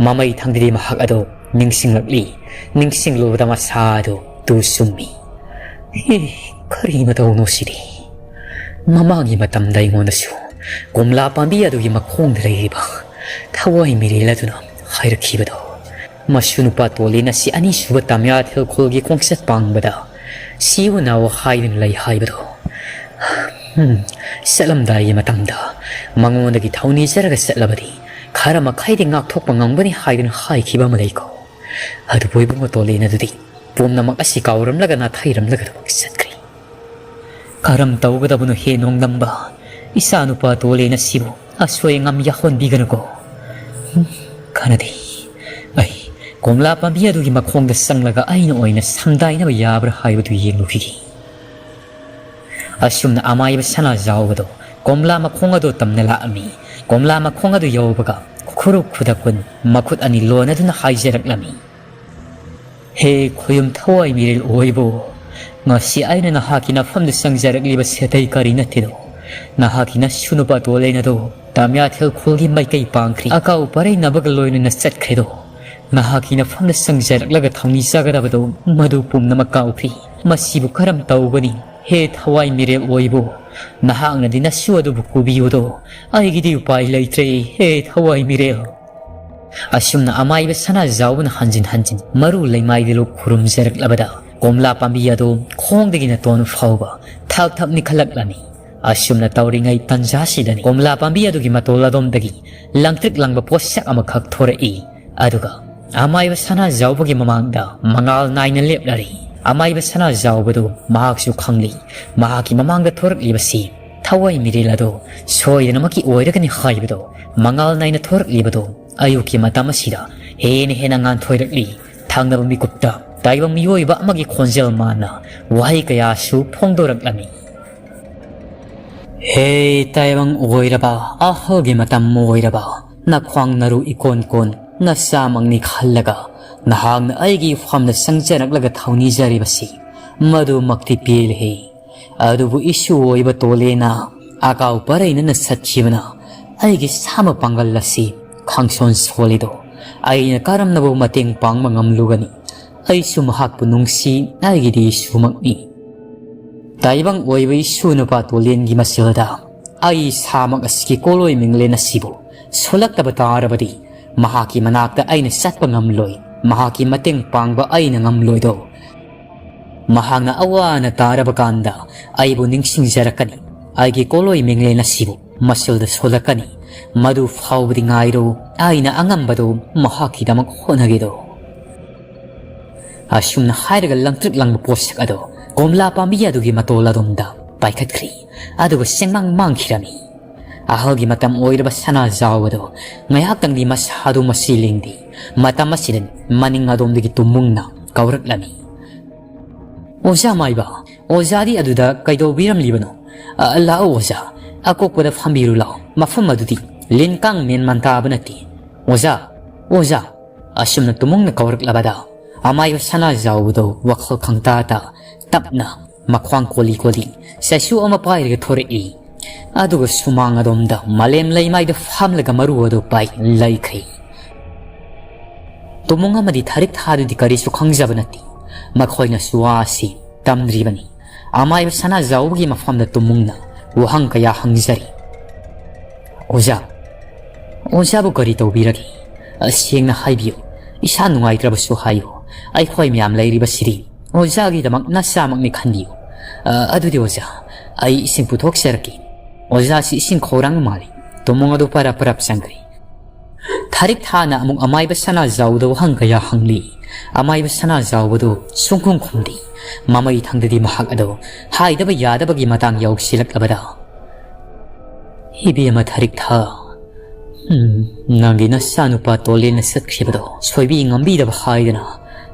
ꯃꯃꯩ ꯊꯪꯗꯗꯤ ꯃꯍꯥꯛ ꯑꯗꯣ ꯅꯤꯡꯁꯤꯡꯂꯛꯂꯤ꯫ ꯅꯤꯡꯁꯤꯡꯂꯨꯕꯗ ꯃꯁꯥ ꯑꯗꯨ ꯇꯨ ꯆꯨꯝꯃꯤ꯫ ꯑꯦ, ꯀꯔꯤ ꯃꯇꯧꯅꯣ ꯁꯤꯗꯤ? ꯃꯃꯥꯡꯒꯤ ꯃꯇꯝꯗ ꯑꯩꯉꯣꯟꯗꯁꯨ ꯀꯣꯝꯂꯥ ꯄꯥꯝꯕꯤ ꯑꯗꯨꯒꯤ ꯃꯈꯣꯡꯗ ꯂꯩꯔꯤꯕ ꯊꯋꯥꯏ ꯃꯤꯔꯦꯜ ꯑꯗꯨꯅ ꯍꯥꯏꯔꯛꯈꯤꯕꯗꯣ, ꯃꯁꯨ ꯅꯨꯄꯥ ꯇꯣꯂꯦꯟ ꯑꯁꯤ ꯑꯅꯤꯁꯨꯕ ꯇꯥꯃꯤꯌꯥꯊꯦꯜ ꯈꯨꯜꯒꯤ ꯈꯣꯡꯆꯠ ꯄꯥꯡꯕꯗ ꯁꯤꯌꯨ ꯅꯥꯎ ꯍꯥꯏꯗꯨꯅ ꯂꯩ ꯍꯥꯏꯕꯗꯣ꯫ ꯎꯝ, ꯆꯠꯂꯝꯗꯥꯏꯒꯤ ꯃꯇꯝꯗ ꯃꯉꯣꯟꯗꯒꯤ ꯊꯧꯅꯤꯖꯔꯒ ꯆꯠꯂꯕꯗꯤ ꯈꯔ ꯃꯈꯩꯗꯤ ꯉꯥꯛꯊꯣꯛꯄ ꯉꯝꯒꯅꯤ ꯍꯥꯏꯗꯨꯅ ꯍꯥꯏꯈꯤꯕ ꯑꯃ ꯂꯩꯀꯣ꯫ ꯑꯗꯨꯕꯨ ꯏꯕꯨꯡꯉꯣ ꯇꯣꯂꯦꯟ ꯑꯗꯨꯗꯤ ꯄꯨꯝꯅꯃꯛ ꯑꯁꯤ ꯀꯥꯎꯔꯝꯂꯒ ꯅꯥꯊꯩꯔꯝꯂꯒ ꯑꯗꯨꯃꯛ ꯆꯠꯈ꯭ꯔꯦ꯫ ꯀꯔꯝ ꯇꯧꯒꯗꯕꯅꯣ ꯍꯦ ꯅꯣꯡꯗꯝꯕ? ꯏꯆꯥꯅꯨꯄꯥ ꯇꯣꯂꯦꯟ ꯑꯁꯤꯕꯨ ꯑꯁꯣꯏ ꯑꯉꯥꯝ ꯌꯥꯎꯍꯟꯕꯤꯒꯅꯨꯀꯣ꯫ ꯎꯝ, ꯀꯥꯟꯅꯗꯦ꯫ ꯑꯩ ꯀꯣꯝꯂꯥ ꯄꯥꯝꯕꯤ ꯑꯗꯨꯒꯤ ꯃꯈꯣꯡꯗ ꯆꯪꯂꯒ ꯑꯩꯅ ꯑꯣꯏꯅ ꯁꯝꯗꯥꯏꯅꯕ ꯌꯥꯕ꯭ꯔꯥ ꯍꯥꯏꯕꯗꯨ ꯌꯦꯡꯂꯨꯈꯤꯒꯦ꯫ ꯑꯁꯨꯝꯅ ꯑꯃꯥꯏꯕ ꯁꯅꯥꯖꯥꯎꯕꯗꯣ ꯀꯣꯝꯂꯥ ꯃꯈꯣꯡ ꯑꯗꯨ ꯇꯝꯅ ꯂꯥꯛꯑꯝꯃꯤ꯫ ꯀꯣꯝꯂꯥ ꯃꯈꯣꯡ ꯑꯗꯨ ꯌꯧꯕꯒ ꯈꯨꯔꯨ ꯈꯨꯗꯛ ꯀꯨꯟ ꯃꯈꯨꯠ ꯑꯅꯤ ꯂꯣꯟꯅꯗꯨꯅ ꯍꯥꯏꯖꯔꯛꯂꯝꯃꯤ, "ꯍꯦ ꯈꯣꯌꯨꯝ ꯊꯋꯥꯏ ꯃꯤꯔꯦꯜ ꯑꯣꯏꯕꯨ, ꯉꯁꯤ ꯑꯩꯅ ꯅꯍꯥꯛꯀꯤ ꯅꯐꯝꯗ ꯆꯪꯖꯔꯛꯂꯤꯕ ꯁꯦꯇꯩ ꯀꯔꯤ ꯅꯠꯇꯦꯗꯣ꯫ ꯅꯍꯥꯛꯀꯤ ꯅꯁꯨ ꯅꯨꯄꯥ ꯇꯣꯂꯦꯟ ꯑꯗꯣ ꯇꯥꯃꯤꯌꯥꯊꯦꯜ ꯈꯨꯜꯒꯤ ꯃꯥꯏꯀꯩ ꯄꯥꯡꯈ꯭ꯔꯤ꯫ ꯑꯀꯥꯎ ꯄꯔꯩꯅꯕꯒ ꯂꯣꯏꯅꯅ ꯆꯠꯈ꯭ꯔꯦꯗꯣ꯫ ꯅꯍꯥꯛꯀꯤ ꯅꯐꯝꯗ ꯆꯪꯖꯔꯛꯂꯒ ꯊꯧꯅꯤ ꯆꯥꯒꯗꯕꯗꯣ ꯃꯗꯨ ꯄꯨꯝꯅꯃꯛ ꯀꯥꯎꯈ꯭ꯔꯤ꯫ ꯃꯁꯤꯕꯨ ꯀꯔꯝ ꯇꯧꯒꯅꯤ? ꯍꯦ ꯊꯋꯥꯏ ꯃꯤꯔꯦꯜ ꯑꯣꯏꯕꯨ, ꯅꯍꯥꯛꯅꯗꯤ ꯅꯁꯨ ꯑꯗꯨꯕꯨ ꯄꯨꯕꯤꯌꯨꯗꯣ꯫ ꯑꯩꯒꯤꯗꯤ ꯎꯄꯥꯏ ꯂꯩꯇ꯭ꯔꯦ, ꯍꯦ ꯊꯋꯥꯏ ꯃꯤꯔꯦꯜ!" ꯑꯁꯨꯝꯅ ꯑꯃꯥꯏꯕ ꯁꯅꯥꯖꯥꯎꯕꯅ ꯍꯟꯖꯤꯟ ꯍꯟꯖꯤꯟ ꯃꯔꯨ ꯂꯩꯃꯥꯏꯗ ꯂꯨ ꯈꯨꯔꯨꯝꯖꯔꯛꯂꯕꯗ ꯀꯣꯝꯂꯥ ꯄꯥꯝꯕꯤ ꯑꯗꯨ ꯈꯣꯡꯗꯒꯤꯅ ꯇꯣꯟ ꯐꯥꯎꯕ ꯊꯛ ꯊꯛ ꯅꯤꯛꯈꯠꯂꯛꯂꯝꯃꯤ꯫ ꯑꯁꯨꯝꯅ ꯇꯧꯔꯤꯉꯩ ꯇꯟꯖꯥꯁꯤꯗꯅꯤ ꯀꯣꯝꯂꯥ ꯄꯥꯝꯕꯤ ꯑꯗꯨꯒꯤ ꯃꯇꯣꯜ ꯑꯗꯣꯝꯗꯒꯤ ꯂꯪꯇ꯭ꯔꯤꯛ ꯂꯪꯕ ꯄꯣꯠꯁꯛ ꯑꯃꯈꯛ ꯊꯣꯔꯛꯏ꯫ ꯑꯗꯨꯒ ꯑꯃꯥꯏꯕ ꯁꯅꯥꯖꯥꯎꯕꯒꯤ ꯃꯃꯥꯡꯗ ꯃꯉꯥꯜ ꯅꯥꯏꯅ ꯂꯦꯞꯂꯔꯤ꯫ ꯑꯃꯥꯏꯕ ꯁꯅꯥꯖꯥꯎꯕꯗꯨ ꯃꯍꯥꯛꯁꯨ ꯈꯪꯂꯤ, ꯃꯍꯥꯛꯀꯤ ꯃꯃꯥꯡꯗ ꯊꯣꯔꯛꯂꯤꯕꯁꯤ ꯊꯋꯥꯏ ꯃꯤꯔꯦꯜ ꯑꯗꯨ ꯁꯣꯏꯗꯅꯃꯛꯀꯤ ꯑꯣꯏꯔꯒꯅꯤ ꯍꯥꯏꯕꯗꯨ꯫ ꯃꯉꯥꯜ ꯅꯥꯏꯅ ꯊꯣꯔꯛꯂꯤꯕꯗꯨ ꯑꯌꯨꯛꯀꯤ ꯃꯇꯝ ꯑꯁꯤꯗ ꯍꯦꯟꯅ ꯍꯦꯟꯅ ꯉꯥꯟꯊꯣꯏꯔꯛꯂꯤ꯫ ꯊꯪꯅꯕ ꯃꯤꯀꯨꯞꯇ ꯇꯥꯏꯕꯪ ꯃꯤꯑꯣꯏꯕ ꯑꯃꯒꯤ ꯈꯣꯟꯖꯦꯜ ꯃꯥꯟꯅ ꯋꯥꯍꯩ ꯀꯌꯥꯁꯨ ꯐꯣꯡꯗꯣꯔꯛꯂꯝꯃꯤ꯫ ꯍꯦ ꯇꯥꯏꯕꯪ ꯑꯣꯏꯔꯕ, ꯑꯍꯜꯒꯤ ꯃꯇꯝ ꯑꯣꯏꯔꯕ, ꯅꯈ꯭ꯋꯥꯡ ꯅꯔꯨ ꯏꯀꯣꯟ ꯀꯣꯟ, ꯅꯆꯥꯃꯛꯅꯤ ꯈꯜꯂꯒ ꯅꯍꯥꯛꯅ ꯑꯩꯒꯤ ꯏꯐꯝꯗ ꯆꯪꯖꯔꯛꯂꯒ ꯊꯧꯅꯤꯖꯔꯤꯕꯁꯤ ꯃꯗꯨꯃꯛꯇꯤ ꯄꯦꯜꯂꯦ꯫ ꯑꯗꯨꯕꯨ ꯏꯁꯨ ꯑꯣꯏꯕ ꯇꯣꯂꯦꯅ ꯑꯀꯥꯎ ꯄꯔꯩꯅꯅ ꯆꯠꯈꯤꯕꯅ ꯑꯩꯒꯤ ꯁꯥꯃ ꯄꯥꯡꯒꯜ ꯑꯁꯤ ꯈꯥꯡꯁꯣꯟ ꯁꯣꯜꯂꯤꯗꯣ꯫ ꯑꯩꯅ ꯀꯔꯝꯅꯕꯨ ꯃꯇꯦꯡ ꯄꯥꯡꯕ ꯉꯝꯂꯨꯒꯅꯤ? ꯑꯩꯁꯨ ꯃꯍꯥꯛꯄꯨ ꯅꯨꯡꯁꯤ, ꯑꯩꯒꯤꯗꯤ ꯏꯁꯨꯃꯛꯅꯤ꯫ ꯇꯥꯏꯕꯪ ꯑꯣꯏꯕ ꯏꯁꯨ ꯅꯨꯄꯥ ꯇꯣꯂꯦꯟꯒꯤ ꯃꯆꯤꯜꯗ ꯑꯩ ꯏꯁꯥꯃꯛ ꯑꯁꯤꯒꯤ ꯀꯣꯂꯣꯏ ꯃꯤꯡꯂꯦꯟ ꯑꯁꯤꯕꯨ ꯁꯣꯜꯂꯛꯇꯕ ꯇꯥꯔꯕꯗꯤ ꯃꯍꯥꯛꯀꯤ ꯃꯅꯥꯛꯇ ꯑꯩꯅ ꯆꯠꯄ ꯉꯝꯂꯣꯏ, ꯃꯍꯥꯛꯀꯤ ꯃꯇꯦꯡ ꯄꯥꯡꯕ ꯑꯩꯅ ꯉꯝꯂꯣꯏꯗꯣ꯫ ꯃꯍꯥꯛꯅ ꯑꯋꯥꯅ ꯇꯥꯔꯕ ꯀꯥꯟꯗ ꯑꯩꯕꯨ ꯅꯤꯡꯁꯤꯡꯖꯔꯛꯀꯅꯤ, ꯑꯩꯒꯤ ꯀꯣꯂꯣꯏ ꯃꯤꯡꯂꯦꯟ ꯑꯁꯤꯕꯨ ꯃꯆꯤꯜꯗ ꯁꯣꯜꯂꯛꯀꯅꯤ꯫ ꯃꯗꯨ ꯐꯥꯎꯕꯗꯤ ꯉꯥꯏꯔꯣ, ꯑꯩꯅ ꯑꯉꯝꯕꯗꯣ ꯃꯍꯥꯛꯀꯤꯗꯃꯛ ꯍꯣꯠꯅꯒꯦꯗꯣ꯫ ꯑꯁꯨꯝꯅ ꯍꯥꯏꯔꯒ ꯂꯪꯇ꯭ꯔꯤꯛ ꯂꯪꯕ ꯄꯣꯠꯁꯛ ꯑꯗꯣ ꯀꯣꯝꯂꯥ ꯄꯥꯝꯕꯤ ꯑꯗꯨꯒꯤ ꯃꯇꯣꯜ ꯑꯗꯣꯝꯗ ꯄꯥꯏꯈꯠꯈ꯭ꯔꯤ꯫ ꯑꯗꯨꯒ ꯆꯦꯡꯃꯥꯡ ꯃꯥꯡꯈꯤꯔꯝꯃꯤ꯫ ꯑꯍꯜꯒꯤ ꯃꯇꯝ ꯑꯣꯏꯔꯕ ꯁꯅꯥꯖꯥꯎ ꯑꯗꯣ ꯉꯥꯏꯍꯥꯛꯇꯪꯗꯤ ꯃꯁꯥꯗꯨ ꯃꯁꯤ ꯂꯦꯡꯗꯦ꯫ ꯃꯇꯝ ꯑꯁꯤꯗ ꯃꯅꯤꯡ ꯑꯗꯣꯝꯗꯒꯤ ꯇꯨꯝꯃꯨꯡꯅ ꯀꯧꯔꯛꯂꯝꯃꯤ꯫ "ꯑꯣꯖꯥ ꯃꯥꯏꯕ, ꯑꯣꯖꯥꯗꯤ ꯑꯗꯨꯗ ꯀꯩꯗꯧꯕꯤꯔꯝꯂꯤꯕꯅꯣ? ꯑ, ꯂꯥꯛꯑꯣ ꯑꯣꯖꯥ, ꯑꯀꯣꯛꯄꯗ ꯐꯝꯕꯤꯔꯨ ꯂꯥꯛꯑꯣ꯫ ꯃꯐꯝ ꯑꯗꯨꯗꯤ ꯂꯤꯟ ꯀꯥꯡ ꯃꯦꯟ ꯃꯥꯟ ꯇꯥꯕ ꯅꯠꯇꯦ꯫ ꯑꯣꯖꯥ, ꯑꯣꯖꯥ!" ꯑꯁꯨꯝꯅ ꯇꯨꯃꯨꯡꯅ ꯀꯧꯔꯛꯂꯕꯗ ꯑꯃꯥꯏꯕ ꯁꯅꯥꯖꯥꯎꯕꯗꯣ ꯋꯥꯈꯜ ꯈꯪꯇꯥꯇ ꯇꯞꯅ ꯃꯈ꯭ꯋꯥꯡ ꯀꯣꯜꯂꯤ ꯀꯣꯜꯂꯤ ꯆꯩꯁꯨ ꯑꯃ ꯄꯥꯏꯔꯒ ꯊꯣꯔꯛꯏ꯫ ꯑꯗꯨꯒ ꯁꯨꯃꯥꯡ ꯑꯗꯣꯝꯗ ꯃꯥꯂꯦꯝ ꯂꯩꯃꯥꯏꯗ ꯐꯝꯂꯒ ꯃꯔꯨ ꯑꯗꯨ ꯄꯥꯏ ꯂꯩꯈ꯭ꯔꯤ꯫ ꯇꯨꯃꯨꯡ ꯑꯃꯗꯤ ꯊꯥꯔꯤꯛ ꯊꯥꯗꯨꯗꯤ ꯀꯔꯤꯁꯨ ꯈꯪꯖꯕ ꯅꯠꯇꯦ꯫ ꯃꯈꯣꯏꯅꯁꯨ ꯋꯥ ꯑꯁꯤ ꯇꯝꯗ꯭ꯔꯤꯕꯅꯤ꯫ ꯑꯃꯥꯏꯕ ꯁꯅꯥꯖꯥꯎꯕꯒꯤ ꯃꯐꯝꯗ ꯇꯨꯃꯨꯡꯅ ꯋꯥꯍꯪ ꯀꯌꯥ ꯍꯪꯖꯔꯤ꯫ "ꯑꯣꯖꯥ, ꯑꯣꯖꯥꯕꯨ ꯀꯔꯤ ꯇꯧꯕꯤꯔꯒꯦ? ꯑ, ꯁꯦꯡꯅ ꯍꯥꯏꯕꯤꯌꯨ꯫ ꯏꯁꯥ ꯅꯨꯡꯉꯥꯏꯇ꯭ꯔꯕꯁꯨ ꯍꯥꯏꯌꯨ꯫ ꯑꯩꯈꯣꯏ ꯃꯌꯥꯝ ꯂꯩꯔꯤꯕꯁꯤꯗꯤ ꯑꯣꯖꯥꯒꯤꯗꯃꯛ ꯅꯆꯥꯃꯛꯅꯤ ꯈꯟꯕꯤꯌꯨ꯫ ꯑ, ꯑꯗꯨꯗꯤ ꯑꯣꯖꯥ, ꯑꯩ ꯏꯁꯤꯡ ꯄꯨꯊꯣꯛꯆꯔꯛꯀꯦ꯫ ꯑꯣꯖꯥꯁꯤ ꯏꯁꯤꯡ ꯈꯧꯔꯥꯡꯕ ꯃꯥꯜꯂꯤ꯫" ꯇꯨꯃꯨꯡ ꯑꯗꯨ ꯄꯔꯞ ꯄꯔꯞ ꯆꯪꯈ꯭ꯔꯦ꯫ ꯊꯥꯔꯤꯛ ꯊꯥꯅ ꯑꯃꯨꯛ ꯑꯃꯥꯏꯕ ꯁꯅꯥꯖꯥꯎꯗ ꯋꯥꯍꯪ ꯀꯌꯥ ꯍꯪꯂꯤ꯫ ꯑꯃꯥꯏꯕ ꯁꯅꯥꯖꯥꯎꯕꯗꯨ ꯁꯨꯡꯈꯨꯝ ꯈꯨꯝꯗꯦ꯫ ꯃꯃꯩ ꯊꯪꯗꯗꯤ ꯃꯍꯥꯛ ꯑꯗꯨ ꯍꯥꯏꯗꯕ ꯌꯥꯗꯕꯒꯤ ꯃꯇꯥꯡ ꯌꯧꯁꯤꯜꯂꯛꯂꯕꯗ, "ꯏꯕꯦꯝꯃ ꯊꯥꯔꯤꯛ ꯊꯥ, ꯎꯝ, ꯅꯪꯒꯤ ꯅꯆꯥꯅꯨꯄꯥ ꯇꯣꯂꯦꯟꯅ ꯆꯠꯈꯤꯕꯗꯣ ꯁꯣꯏꯕꯤ ꯉꯝꯕꯤꯗꯕ ꯍꯥꯏꯗꯅ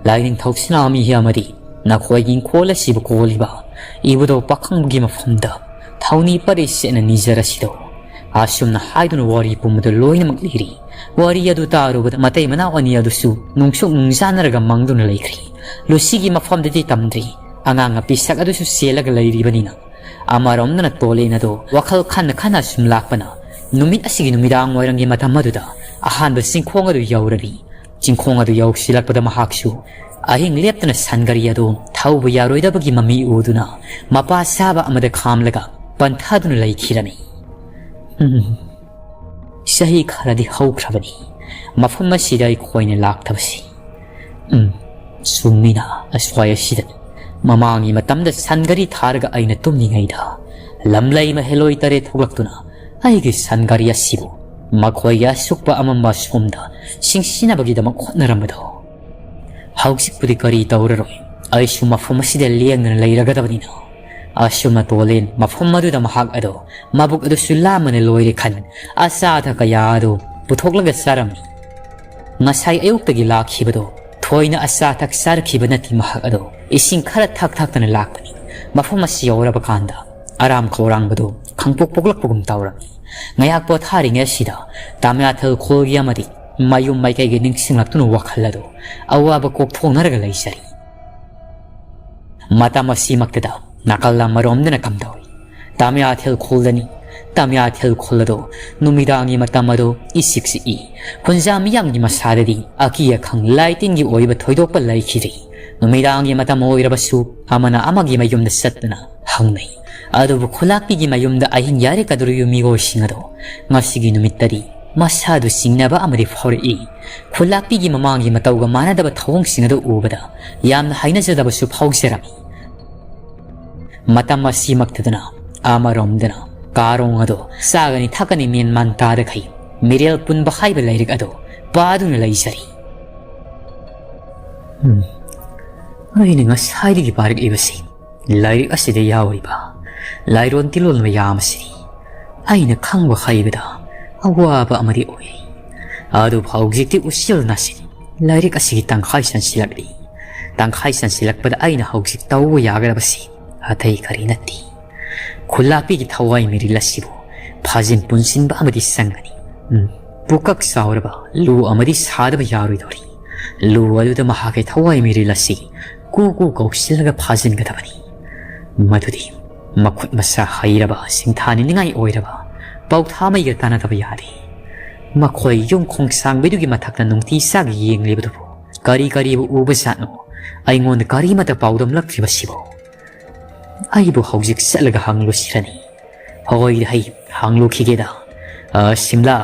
ꯂꯥꯏꯅꯤꯡꯊꯧ ꯁꯅꯥꯃꯍꯤ ꯑꯃꯗꯤ ꯅꯈꯣꯏꯒꯤ ꯏꯪꯈꯣꯜ ꯑꯁꯤꯕꯨ ꯀꯣꯜꯂꯤꯕ ꯏꯕꯨꯙꯧ ꯄꯥꯈꯪꯕꯒꯤ ꯃꯐꯝꯗ ꯊꯧꯅꯤ ꯄꯔꯤꯁꯦꯅ ꯅꯤꯖꯔꯁꯤꯗꯣ꯫ ꯑꯁꯨꯝꯅ ꯍꯥꯏꯗꯨꯅ ꯋꯥꯔꯤ ꯄꯨꯝꯕꯗꯨ ꯂꯣꯏꯅꯃꯛ ꯂꯤꯔꯤ꯫ ꯋꯥꯔꯤ ꯑꯗꯨ ꯇꯥꯔꯨꯕꯗ ꯃꯇꯩ ꯃꯅꯥꯎ ꯑꯅꯤ ꯑꯗꯨꯁꯨ ꯅꯨꯡꯁꯨꯛ ꯅꯨꯡꯖꯥꯅꯔꯒ ꯃꯪꯗꯨꯅ ꯂꯩꯈ꯭ꯔꯤ꯫ ꯂꯨꯁꯤꯒꯤ ꯃꯐꯝꯗꯗꯤ ꯇꯝꯗ꯭ꯔꯤ꯫ ꯑꯉꯥꯡ ꯑꯄꯤꯁꯛ ꯑꯗꯨꯁꯨ ꯆꯦꯜꯂꯒ ꯂꯩꯔꯤꯕꯅꯤꯅ꯫ ꯑꯃꯔꯣꯝꯗꯅ ꯇꯣꯂꯦꯟ ꯑꯗꯣ ꯋꯥꯈꯜ ꯈꯟꯅ ꯈꯟꯅ ꯁꯨꯝ ꯂꯥꯛꯄꯅ ꯅꯨꯃꯤꯠ ꯑꯁꯤꯒꯤ ꯅꯨꯃꯤꯗꯥꯡ ꯋꯥꯏꯔꯝꯒꯤ ꯃꯇꯝ ꯑꯗꯨꯗ ꯑꯍꯥꯟꯕ ꯆꯤꯡꯈꯣꯡ ꯑꯗꯨ ꯌꯧꯔꯔꯤ꯫ ꯆꯤꯡꯈꯣꯡ ꯑꯗꯨ ꯌꯧꯁꯤꯜꯂꯛꯄꯗ ꯃꯍꯥꯛꯁꯨ ꯑꯍꯤꯡ ꯂꯦꯞꯇꯅ ꯁꯟꯒꯥꯔꯤ ꯑꯗꯨ ꯊꯧꯕ ꯌꯥꯔꯣꯏꯗꯕꯒꯤ ꯃꯃꯤ ꯎꯗꯨꯅ ꯃꯄꯥ ꯆꯥꯕ ꯑꯃꯗ ꯈꯥꯝꯂꯒ ꯄꯟꯊꯥꯗꯨꯅ ꯂꯩꯈꯤꯔꯝꯃꯤ꯫ ꯎꯝ, ꯆꯍꯤ ꯈꯔꯗꯤ ꯍꯧꯈ꯭ꯔꯕꯅꯤ ꯃꯐꯝ ꯑꯁꯤꯗ ꯑꯩꯈꯣꯏꯅ ꯂꯥꯛꯇꯕꯁꯤ꯫ ꯎꯝ, ꯆꯨꯝꯃꯤꯅ ꯑꯁ꯭ꯋꯥꯏ ꯑꯁꯤꯗꯅꯤ꯫ ꯃꯃꯥꯡꯒꯤ ꯃꯇꯝꯗ ꯁꯟꯒꯥꯔꯤ ꯊꯥꯔꯒ ꯑꯩꯅ ꯇꯨꯝꯂꯤꯉꯩꯗ ꯂꯝꯂꯩ ꯃꯍꯦꯂꯣꯏ ꯇꯔꯦꯠ ꯊꯣꯛꯂꯛꯇꯨꯅ ꯑꯩꯒꯤ ꯁꯟꯒꯥꯔꯤ ꯑꯁꯤꯕꯨ ꯃꯈꯣꯏꯒꯤ ꯑꯁꯨꯛꯄ ꯑꯃꯝꯕ ꯑꯁꯣꯝꯗ ꯆꯤꯡꯁꯤꯟꯅꯕꯒꯤꯗꯃꯛ ꯍꯣꯠꯅꯔꯝꯕꯗꯣ꯫ ꯍꯧꯖꯤꯛꯄꯨꯗꯤ ꯀꯔꯤ ꯇꯧꯔꯔꯣꯏ, ꯑꯩꯁꯨ ꯃꯐꯝ ꯑꯁꯤꯗ ꯂꯦꯡꯗꯅ ꯂꯩꯔꯒꯗꯕꯅꯤꯅ꯫ ꯑꯁꯨꯝꯅ ꯇꯣꯂꯦꯟ ꯃꯐꯝ ꯑꯗꯨꯗ ꯃꯍꯥꯛ ꯑꯗꯣ ꯃꯕꯨꯛ ꯑꯗꯨꯁꯨ ꯂꯥꯝꯃꯅ ꯂꯣꯏꯔꯦ ꯈꯟ ꯑꯆꯥ ꯑꯊꯛ ꯀꯌꯥ ꯑꯗꯨ ꯄꯨꯊꯣꯛꯂꯒ ꯆꯥꯔꯝꯃꯤ꯫ ꯉꯁꯥꯏ ꯑꯌꯨꯛꯇꯒꯤ ꯂꯥꯛꯈꯤꯕꯗꯣ ꯊꯣꯏꯅ ꯑꯆꯥ ꯑꯊꯛ ꯆꯥꯔꯛꯈꯤꯕ ꯅꯠꯇꯦ, ꯃꯍꯥꯛ ꯑꯗꯣ ꯏꯁꯤꯡ ꯈꯔ ꯊꯛ ꯊꯛꯇꯅ ꯂꯥꯛꯄꯅꯤ꯫ ꯃꯐꯝ ꯑꯁꯤ ꯌꯧꯔꯕ ꯀꯥꯟꯗ ꯑꯔꯥꯝ ꯈꯧꯔꯥꯡꯕꯗꯨ ꯈꯪꯄꯣꯛ ꯄꯣꯛꯂꯛꯄꯒꯨꯝ ꯇꯧꯔꯝꯃꯤ꯫ ꯉꯥꯏꯍꯥꯛ ꯄꯣꯊꯥꯔꯤꯉꯩ ꯑꯁꯤꯗ ꯇꯥꯃꯤꯌꯥꯊꯦꯜ ꯈꯨꯜꯒꯤ ꯑꯃꯗꯤ ꯃꯌꯨꯝ ꯃꯥꯏꯀꯩꯒꯤ ꯅꯤꯡꯁꯤꯡꯂꯛꯇꯨꯅ ꯋꯥꯈꯜ ꯑꯗꯨ ꯑꯋꯥꯕ ꯀꯣꯛ ꯐꯣꯡꯅꯔꯒ ꯂꯩꯖꯔꯤ꯫ ꯃꯇꯝ ꯑꯁꯤꯃꯛꯇꯗ ꯅꯥꯀꯜ ꯑꯃꯔꯣꯝꯗꯅ ꯀꯝꯗꯧꯏ? ꯇꯥꯃꯤꯌꯥꯊꯦꯜ ꯈꯨꯜꯗꯅꯤ꯫ ꯇꯥꯃꯤꯌꯥꯊꯦꯜ ꯈꯨꯜ ꯑꯗꯨ ꯅꯨꯃꯤꯗꯥꯡꯒꯤ ꯃꯇꯝ ꯑꯗꯨ ꯏꯆꯤꯛ ꯆꯤꯛꯏ꯫ ꯈꯨꯟꯖꯥ ꯃꯤꯌꯥꯝꯒꯤ ꯃꯁꯥꯗꯗꯤ ꯑꯀꯤ ꯑꯈꯪ ꯂꯥꯏ ꯇꯤꯟꯒꯤ ꯑꯣꯏꯕ ꯊꯣꯏꯗꯣꯛꯄ ꯂꯩꯈꯤꯗ꯭ꯔꯤ꯫ ꯅꯨꯃꯤꯗꯥꯡꯒꯤ ꯃꯇꯝ ꯑꯣꯏꯔꯕꯁꯨ ꯑꯃꯅ ꯑꯃꯒꯤ ꯃꯌꯨꯝꯗ ꯆꯠꯇꯨꯅ ꯍꯪꯅꯩ꯫ ꯑꯗꯨꯕꯨ ꯈꯨꯂꯥꯛꯄꯤꯒꯤ ꯃꯌꯨꯝꯗ ꯑꯍꯤꯡ ꯌꯥꯔꯦ ꯀꯗꯧꯔꯤꯕ ꯃꯤꯑꯣꯏꯁꯤꯡ ꯑꯗꯣ ꯉꯁꯤꯒꯤ ꯅꯨꯃꯤꯠꯇꯗꯤ ꯃꯁꯥꯗꯨ ꯆꯤꯡꯅꯕ ꯑꯃꯗꯤ ꯐꯥꯎꯔꯛꯏ꯫ ꯈꯨꯂꯥꯛꯄꯤꯒꯤ ꯃꯃꯥꯡꯒꯤ ꯃꯇꯧꯒ ꯃꯥꯟꯅꯗꯕ ꯊꯧꯑꯣꯡꯁꯤꯡ ꯑꯗꯨ ꯎꯕꯗ ꯌꯥꯝꯅ ꯍꯩꯅꯖꯗꯕꯁꯨ ꯐꯥꯎꯖꯔꯝꯃꯤ꯫ ꯃꯇꯝ ꯑꯁꯤꯃꯛꯇꯗꯅ ꯑꯃꯔꯣꯝꯗꯅ ꯀꯥꯔꯣꯡ ꯑꯗꯣ ꯆꯥꯒꯅꯤ ꯊꯛꯀꯅꯤ ꯃꯦꯟ ꯃꯥꯟ ꯇꯥꯗꯈꯩ ꯃꯤꯔꯦꯜ ꯄꯨꯟꯕ ꯍꯥꯏꯕ ꯂꯥꯏꯔꯤꯛ ꯑꯗꯣ ꯄꯥꯗꯨꯅ ꯂꯩꯖꯔꯤ꯫ ꯎꯝ, ꯑꯩꯅ ꯉꯁꯥꯏꯗꯒꯤ ꯄꯥꯔꯛꯂꯤꯕꯁꯤ ꯂꯥꯏꯔꯤꯛ ꯑꯁꯤꯗ ꯌꯥꯎꯔꯤꯕ ꯂꯥꯏꯔꯣꯟ ꯇꯤꯜꯂꯣꯟ ꯃꯌꯥꯝ ꯑꯁꯤꯅꯤ꯫ ꯑꯩꯅ ꯈꯪꯕ ꯍꯩꯕꯗ ꯑꯋꯥꯕ ꯑꯃꯗꯤ ꯑꯣꯏꯔꯤ꯫ ꯑꯗꯨꯕꯨ ꯍꯧꯖꯤꯛꯇꯤ ꯎꯆꯦꯜ ꯅꯥꯁꯤꯅꯤ꯫ ꯂꯥꯏꯔꯤꯛ ꯑꯁꯤꯒꯤ ꯇꯪꯈꯥꯏ ꯆꯟꯁꯤꯜꯂꯛꯂꯤ꯫ ꯇꯪꯈꯥꯏ ꯆꯟꯁꯤꯜꯂꯛꯄꯗ ꯑꯩꯅ ꯍꯧꯖꯤꯛ ꯇꯧꯕ ꯌꯥꯒꯗꯕꯁꯤ ꯑꯇꯩ ꯀꯔꯤ ꯅꯠꯇꯦ꯫ ꯈꯨꯜꯂꯥꯛꯄꯤꯒꯤ ꯊꯋꯥꯏ ꯃꯤꯔꯤꯜ ꯑꯁꯤꯕꯨ ꯐꯥꯖꯤꯟ ꯄꯨꯟꯁꯤꯟꯕ ꯑꯃꯗꯤ ꯆꯪꯒꯅꯤ꯫ ꯎꯝ, ꯄꯨꯀꯛ ꯆꯥꯎꯔꯕ ꯂꯨ ꯑꯃꯗꯤ ꯁꯥꯗꯕ ꯌꯥꯔꯣꯏꯗꯧꯔꯤ꯫ ꯂꯨ ꯑꯗꯨꯗ ꯃꯍꯥꯛꯀꯤ ꯊꯋꯥꯏ ꯃꯤꯔꯤꯜ ꯑꯁꯤ ꯀꯨ ꯀꯨ ꯀꯧꯁꯤꯜꯂꯒ ꯐꯥꯖꯤꯟꯒꯗꯕꯅꯤ꯫ ꯃꯗꯨꯗꯤ ꯃꯈꯨꯠ ꯃꯁꯥ ꯍꯩꯔꯕ, ꯁꯤꯡꯊꯥꯅꯤꯡꯉꯥꯏ ꯑꯣꯏꯔꯕ ꯄꯧꯊꯥꯃꯩꯒ ꯇꯥꯟꯅꯗꯕ ꯌꯥꯗꯦ꯫ ꯃꯈꯣꯏ ꯌꯨꯝ ꯈꯣꯡꯁꯥꯡꯕꯤꯗꯨꯒꯤ ꯃꯊꯛꯇ ꯅꯨꯡꯇꯤ ꯆꯥꯛ ꯌꯦꯡꯂꯤꯕꯗꯨꯕꯨ ꯀꯔꯤ ꯀꯔꯤꯕꯨ ꯎꯕ ꯖꯥꯠꯅꯣ? ꯑꯩꯉꯣꯟꯗ ꯀꯔꯤꯃꯠꯇ ꯄꯥꯎꯗꯝꯂꯛꯇ꯭ꯔꯤꯕꯁꯤꯕꯨ? ꯑꯩꯕꯨ ꯍꯧꯖꯤꯛ ꯆꯠꯂꯒ ꯍꯪꯂꯨꯁꯤꯔꯅꯤ꯫ ꯍꯣꯏ, ꯍꯩ, ꯍꯪꯂꯨꯈꯤꯒꯦꯗ꯫ ꯑ, ꯁꯤꯝꯂꯥ,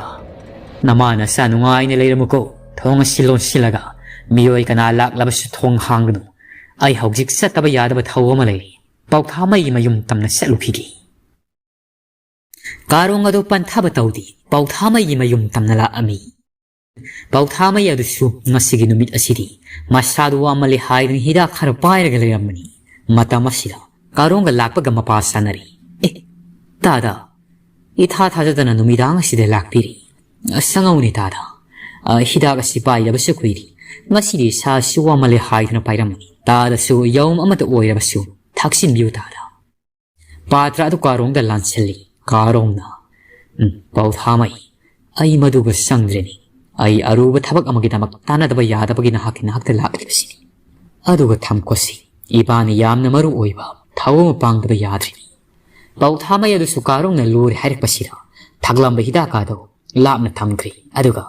ꯅꯃꯥ ꯅꯆꯥ ꯅꯨꯡꯉꯥꯏꯅ ꯂꯩꯔꯝꯃꯨꯀꯣ꯫ ꯊꯣꯡ ꯑꯁꯤ ꯂꯣꯟꯁꯤꯜꯂꯒ ꯃꯤꯑꯣꯏ ꯀꯅꯥ ꯂꯥꯛꯂꯕꯁꯨ ꯊꯣꯡ ꯍꯥꯡꯒꯅꯨ꯫ ꯑꯩ ꯍꯧꯖꯤꯛ ꯆꯠꯇꯕ ꯌꯥꯗꯕ ꯊꯧ ꯑꯃ ꯂꯩꯔꯤ꯫ ꯄꯧꯊꯥꯃꯩꯒꯤ ꯃꯌꯨꯝ ꯇꯝꯅ ꯆꯠꯂꯨꯈꯤꯒꯦ꯫ ꯀꯥꯔꯣꯡ ꯑꯗꯨ ꯄꯟꯊꯕ ꯇꯧꯗꯦ꯫ ꯄꯧꯊꯥꯃꯩꯒꯤ ꯃꯌꯨꯝ ꯇꯝꯅ ꯂꯥꯛꯑꯝꯃꯤ꯫ ꯄꯧꯊꯥꯃꯩ ꯑꯗꯨꯁꯨ ꯉꯁꯤꯒꯤ ꯅꯨꯃꯤꯠ ꯑꯁꯤꯗꯤ ꯃꯁꯥꯗꯨ ꯋꯥꯃꯜꯂꯦ ꯍꯥꯏꯗꯨꯅ ꯍꯤꯗꯥꯛ ꯈꯔ ꯄꯥꯏꯔꯒ ꯂꯩꯔꯝꯕꯅꯤ꯫ ꯃꯇꯝ ꯑꯁꯤꯗ ꯀꯥꯔꯣꯡꯒ ꯂꯥꯛꯄꯒ ꯃꯄꯥ ꯆꯥꯅꯔꯤ꯫ "ꯑꯦ, ꯇꯥꯗ, ꯏꯊꯥ ꯊꯥꯖꯗꯅ ꯅꯨꯃꯤꯗꯥꯡ ꯑꯁꯤꯗ ꯂꯥꯛꯄꯤꯔꯤ꯫ ꯑ, ꯁꯪꯍꯧꯅꯦ ꯇꯥꯗ꯫ ꯑ, ꯍꯤꯗꯥꯛ ꯑꯁꯤ ꯄꯥꯏꯗꯕꯁꯨ ꯀꯨꯏꯔꯤ꯫ ꯉꯁꯤꯗꯤ ꯏꯁꯥꯁꯤ ꯋꯥꯃꯜꯂꯦ ꯍꯥꯏꯗꯨꯅ ꯄꯥꯏꯔꯝꯕꯅꯤ꯫ ꯇꯥꯗꯁꯨ ꯌꯥꯎꯝ ꯑꯃꯇ ꯑꯣꯏꯔꯕꯁꯨ ꯊꯛꯆꯤꯟꯕꯤꯌꯨ ꯇꯥꯗ꯫" ꯄꯥꯇ꯭ꯔ ꯑꯗꯨ ꯀꯥꯔꯣꯡꯗ ꯂꯥꯟꯁꯤꯜꯂꯤ꯫ ꯀꯥꯔꯣꯡꯅ, "ꯎꯝ, ꯄꯧꯊꯥꯃꯩ, ꯑꯩ ꯃꯗꯨꯒ ꯆꯪꯗ꯭ꯔꯤꯅꯤ꯫ ꯑꯩ ꯑꯔꯨꯕ ꯊꯕꯛ ꯑꯃꯒꯤꯗꯃꯛ ꯇꯥꯟꯅꯗꯕ ꯌꯥꯗꯕꯒꯤ ꯅꯍꯥꯛꯀꯤ ꯅꯥꯛꯇ ꯂꯥꯛꯂꯤꯕꯁꯤꯅꯤ꯫ ꯑꯗꯨꯒ ꯊꯝꯈꯣꯁꯤ, ꯏꯕꯥꯅꯤ ꯌꯥꯝꯅ ꯃꯔꯨ ꯑꯣꯏꯕ ꯊꯧꯔꯝ ꯑꯃ ꯄꯥꯡꯗꯕ ꯌꯥꯗ꯭ꯔꯤꯅꯤ꯫" ꯄꯧꯊꯥꯃꯩ ꯑꯗꯨꯁꯨ ꯀꯥꯔꯣꯡꯅ ꯂꯣꯏꯔꯦ ꯍꯥꯏꯔꯛꯄꯁꯤꯗ ꯊꯛꯂꯝꯕ ꯍꯤꯗꯥꯛ ꯑꯗꯨ ꯂꯥꯞꯅ ꯊꯝꯈ꯭ꯔꯦ꯫ ꯑꯗꯨꯒ,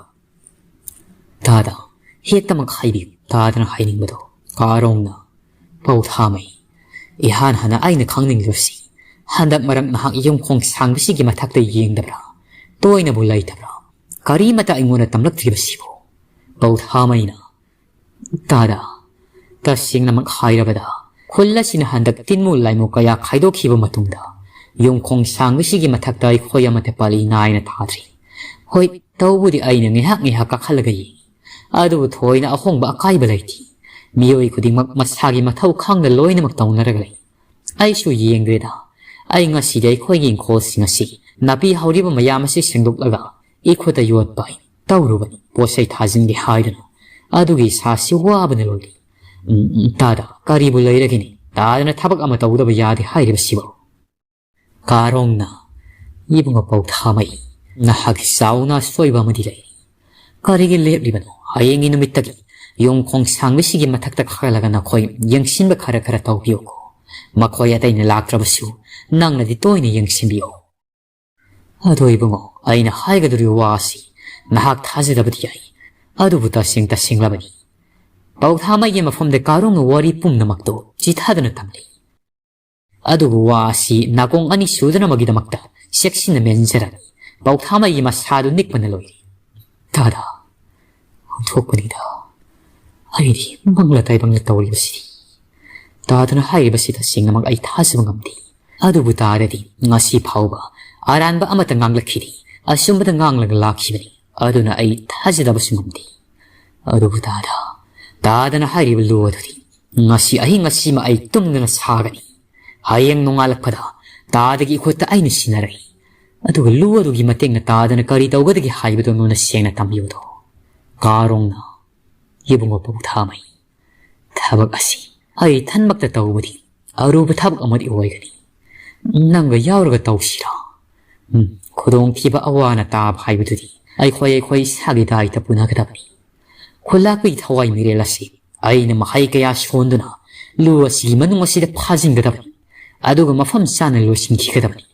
"ꯇꯥꯗ, ꯍꯦꯛꯇꯃꯛ ꯍꯥꯏꯕꯤꯌꯨ", ꯇꯥꯗꯅ ꯍꯥꯏꯅꯤꯡꯕꯗꯣ꯫ ꯀꯥꯔꯣꯡꯅ, "ꯄꯧꯊꯥꯃꯩ, ꯏꯍꯥꯟ ꯍꯥꯟꯅ ꯑꯩꯅ ꯈꯪꯅꯤꯡꯂꯤꯕꯁꯤ, ꯍꯟꯗꯛ ꯃꯔꯛ ꯅꯍꯥꯛ ꯌꯨꯝꯈꯣꯡ ꯁꯥꯡꯕꯁꯤꯒꯤ ꯃꯊꯛꯇ ꯌꯦꯡꯗꯕ꯭ꯔꯥ? ꯇꯣꯏꯅꯕꯨ ꯂꯩꯇꯕ꯭ꯔꯥ? ꯀꯔꯤꯃꯇ ꯑꯩꯉꯣꯟꯗ ꯇꯝꯂꯛꯇ꯭ꯔꯤꯕꯁꯤꯕꯨ?" ꯄꯧꯊꯥꯃꯩꯅ, "ꯇꯥꯗ, ꯇꯁꯦꯡꯅꯃꯛ ꯍꯥꯏꯔꯕꯗ, ꯈꯨꯜ ꯑꯁꯤꯅ ꯍꯟꯗꯛ ꯇꯤꯟꯃꯨ ꯂꯥꯏꯃꯨ ꯀꯌꯥ ꯈꯥꯏꯗꯣꯛꯈꯤꯕ ꯃꯇꯨꯡꯗ ꯌꯨꯝꯈꯣꯡ ꯁꯥꯡꯕꯁꯤꯒꯤ ꯃꯊꯛꯇ ꯑꯩꯈꯣꯏ ꯑꯃꯠꯇ ꯄꯥꯜꯂꯤ ꯅꯥꯏꯅ ꯊꯥꯗ꯭ꯔꯤ꯫ ꯍꯣꯏ, ꯇꯧꯕꯗꯤ ꯑꯩꯅ ꯉꯥꯏꯍꯥꯛ ꯉꯥꯏꯍꯥꯛ ꯀꯥꯈꯠꯂꯒ ꯌꯦꯡꯉꯤ, ꯑꯗꯨꯕꯨ ꯊꯣꯏꯅ ꯑꯍꯣꯡꯕ ꯑꯀꯥꯏꯕ ꯂꯩꯇꯦ꯫ ꯃꯤꯑꯣꯏ ꯈꯨꯗꯤꯡꯃꯛ ꯃꯁꯥꯒꯤ ꯃꯊꯧ ꯈꯪꯅ ꯂꯣꯏꯅꯃꯛ ꯇꯧꯅꯔꯒ ꯂꯩ꯫ ꯑꯩꯁꯨ ꯌꯦꯡꯗ꯭ꯔꯦꯗ꯫ ꯑꯩ ꯉꯁꯤꯗꯤ ꯑꯩꯈꯣꯏꯒꯤ ꯏꯪꯈꯣꯜꯁꯤꯡ ꯑꯁꯤ ꯅꯥꯄꯤ ꯍꯧꯔꯤꯕ ꯃꯌꯥꯝ ꯑꯁꯤ ꯁꯦꯡꯗꯣꯛꯂꯒ ꯏꯈꯨꯠꯇ ꯌꯣꯠꯄ ꯍꯥꯏ ꯇꯧꯔꯨꯕꯅꯤ, ꯄꯣꯠ ꯆꯩ ꯊꯥꯖꯤꯟꯒꯦ ꯍꯥꯏꯗꯨꯅ꯫ ꯑꯗꯨꯒꯤ ꯏꯁꯥꯁꯤ ꯋꯥꯕꯅ ꯂꯣꯏꯔꯦ꯫ ꯎꯝ, ꯎꯝ, ꯇꯥꯗ, ꯀꯔꯤꯕꯨ ꯂꯩꯔꯒꯅꯤ? ꯇꯥꯗꯅ ꯊꯕꯛ ꯑꯃ ꯇꯧꯗꯕ ꯌꯥꯗꯦ ꯍꯥꯏꯔꯤꯕꯁꯤꯕꯨ?" ꯀꯥꯔꯣꯡꯅ, "ꯏꯕꯨꯡꯉꯣ ꯄꯧꯊꯥꯃꯩ, ꯅꯍꯥꯛꯀꯤ ꯆꯥꯎꯅ ꯑꯁꯣꯏꯕ ꯑꯃꯗꯤ ꯂꯩꯔꯤ꯫ ꯀꯔꯤꯒꯤ ꯂꯦꯞꯂꯤꯕꯅꯣ? ꯍꯌꯦꯡꯒꯤ ꯅꯨꯃꯤꯠꯇꯒꯤ ꯌꯨꯝ ꯈꯣꯡꯁꯥꯡꯕꯤꯁꯤꯒꯤ ꯃꯊꯛꯇ ꯀꯥꯈꯠꯂꯒ ꯅꯈꯣꯏ ꯌꯦꯡꯁꯤꯟꯕ ꯈꯔ ꯈꯔ ꯇꯧꯕꯤꯌꯨꯀꯣ꯫ ꯃꯈꯣꯏ ꯑꯇꯩꯅ ꯂꯥꯛꯇ꯭ꯔꯕꯁꯨ ꯅꯪꯅꯗꯤ ꯇꯣꯏꯅ ꯌꯦꯡꯁꯤꯟꯕꯤꯌꯨ꯫" "ꯑꯗꯣ ꯏꯕꯨꯡꯉꯣ, ꯑꯩꯅ ꯍꯥꯏꯒꯗꯧꯔꯤꯕ ꯋꯥ ꯑꯁꯤ ꯅꯍꯥꯛ ꯊꯥꯖꯗꯕꯗꯤ ꯌꯥꯏ, ꯑꯗꯨꯕꯨ ꯇꯁꯦꯡ ꯇꯁꯦꯡꯂꯕꯅꯤ꯫" ꯄꯧꯊꯥꯃꯩꯒꯤ ꯃꯐꯝꯗ ꯀꯥꯔꯣꯡꯅ ꯋꯥꯔꯤ ꯄꯨꯝꯅꯃꯛꯇꯨ ꯆꯤꯊꯗꯨꯅ ꯊꯝꯂꯤ꯫ "ꯑꯗꯨꯕꯨ ꯋꯥ ꯑꯁꯤ ꯅꯥꯀꯣꯡ ꯑꯅꯤ ꯁꯨꯗꯅꯕꯒꯤꯗꯃꯛꯇ ꯆꯦꯛꯁꯤꯟꯅ ꯃꯦꯟꯖꯔꯝꯃꯤ꯫" ꯄꯧꯊꯥꯃꯩꯒꯤ ꯃꯁꯥꯗꯨ ꯅꯤꯛꯄꯅ ꯂꯣꯏꯔꯦ꯫ "ꯇꯥꯗ, ꯑꯣꯟꯊꯣꯛꯄꯅꯤꯗ꯫ ꯑꯩꯗꯤ ꯃꯪꯂ ꯇꯥꯏꯕꯪꯂ ꯇꯧꯔꯤꯕꯁꯤꯗꯤ꯫ ꯇꯥꯗꯅ ꯍꯥꯏꯔꯤꯕꯁꯤ ꯇꯁꯦꯡꯅꯃꯛ ꯑꯩ ꯊꯥꯖꯕ ꯉꯝꯗꯦ꯫ ꯑꯗꯨꯕꯨ ꯇꯥꯗꯗꯤ ꯉꯁꯤ ꯐꯥꯎꯕ ꯑꯔꯥꯟꯕ ꯑꯃꯠꯇ ꯉꯥꯡꯂꯛꯈꯤꯗꯦ꯫ ꯑꯆꯨꯝꯕꯗ ꯉꯥꯡꯂꯒ ꯂꯥꯛꯈꯤꯕꯅꯤ꯫ ꯑꯗꯨꯅ ꯑꯩ ꯊꯥꯖꯗꯕꯁꯨ ꯉꯝꯗꯦ꯫ ꯑꯗꯨꯕꯨ ꯇꯥꯗ, ꯇꯥꯗꯅ ꯍꯥꯏꯔꯤꯕ ꯂꯨ ꯑꯗꯨꯗꯤ ꯉꯁꯤ ꯑꯍꯤꯡ ꯑꯁꯤꯃ ꯑꯩ ꯇꯨꯝꯗꯅ ꯁꯥꯒꯅꯤ꯫ ꯍꯌꯦꯡ ꯅꯣꯡꯉꯥꯜꯂꯛꯄꯗ ꯇꯥꯗꯒꯤ ꯏꯈꯨꯠꯇ ꯑꯩꯅ ꯁꯤꯟꯅꯔꯛꯏ꯫ ꯑꯗꯨꯒ ꯂꯨ ꯑꯗꯨꯒꯤ ꯃꯇꯦꯡꯅ ꯇꯥꯗꯅ ꯀꯔꯤ ꯇꯧꯒꯗꯒꯦ ꯍꯥꯏꯕꯗꯨ ꯑꯩꯉꯣꯟꯗ ꯁꯦꯡꯅ ꯇꯝꯕꯤꯌꯨꯗꯣ꯫" ꯀꯥꯔꯣꯡꯅ, "ꯏꯕꯨꯡꯉꯣ ꯄꯧꯊꯥꯃꯩ, ꯊꯕꯛ ꯑꯁꯤ ꯑꯩ ꯏꯊꯟꯃꯛꯇ ꯇꯧꯕꯗꯤ ꯑꯔꯨꯕ ꯊꯕꯛ ꯑꯃꯗꯤ ꯑꯣꯏꯒꯅꯤ꯫ ꯅꯪꯒ ꯌꯥꯎꯔꯒ ꯇꯧꯁꯤꯔꯥ? ꯎꯝ, ꯈꯨꯗꯣꯡꯊꯤꯕ ꯑꯋꯥ ꯑꯅꯥ ꯇꯥꯕ ꯍꯥꯏꯕꯗꯨꯗꯤ ꯑꯩꯈꯣꯏ ꯑꯩꯈꯣꯏ ꯏꯁꯥꯒꯤ ꯗꯥꯏꯇ ꯄꯨꯅꯒꯗꯕꯅꯤ꯫ ꯈꯨꯜꯂꯥꯛꯄꯒꯤ ꯊꯋꯥꯏ ꯃꯤꯔꯦꯜ ꯑꯁꯤ ꯑꯩꯅ ꯃꯍꯩ ꯀꯌꯥ ꯁꯣꯟꯗꯨꯅ ꯂꯨ ꯑꯁꯤꯒꯤ ꯃꯅꯨꯡ ꯑꯁꯤꯗ ꯐꯥꯖꯤꯟꯒꯗꯕꯅꯤ꯫ ꯑꯗꯨꯒ ꯃꯐꯝ ꯆꯥꯅ ꯂꯣꯏꯁꯤꯟꯈꯤꯒꯗꯕꯅꯤ꯫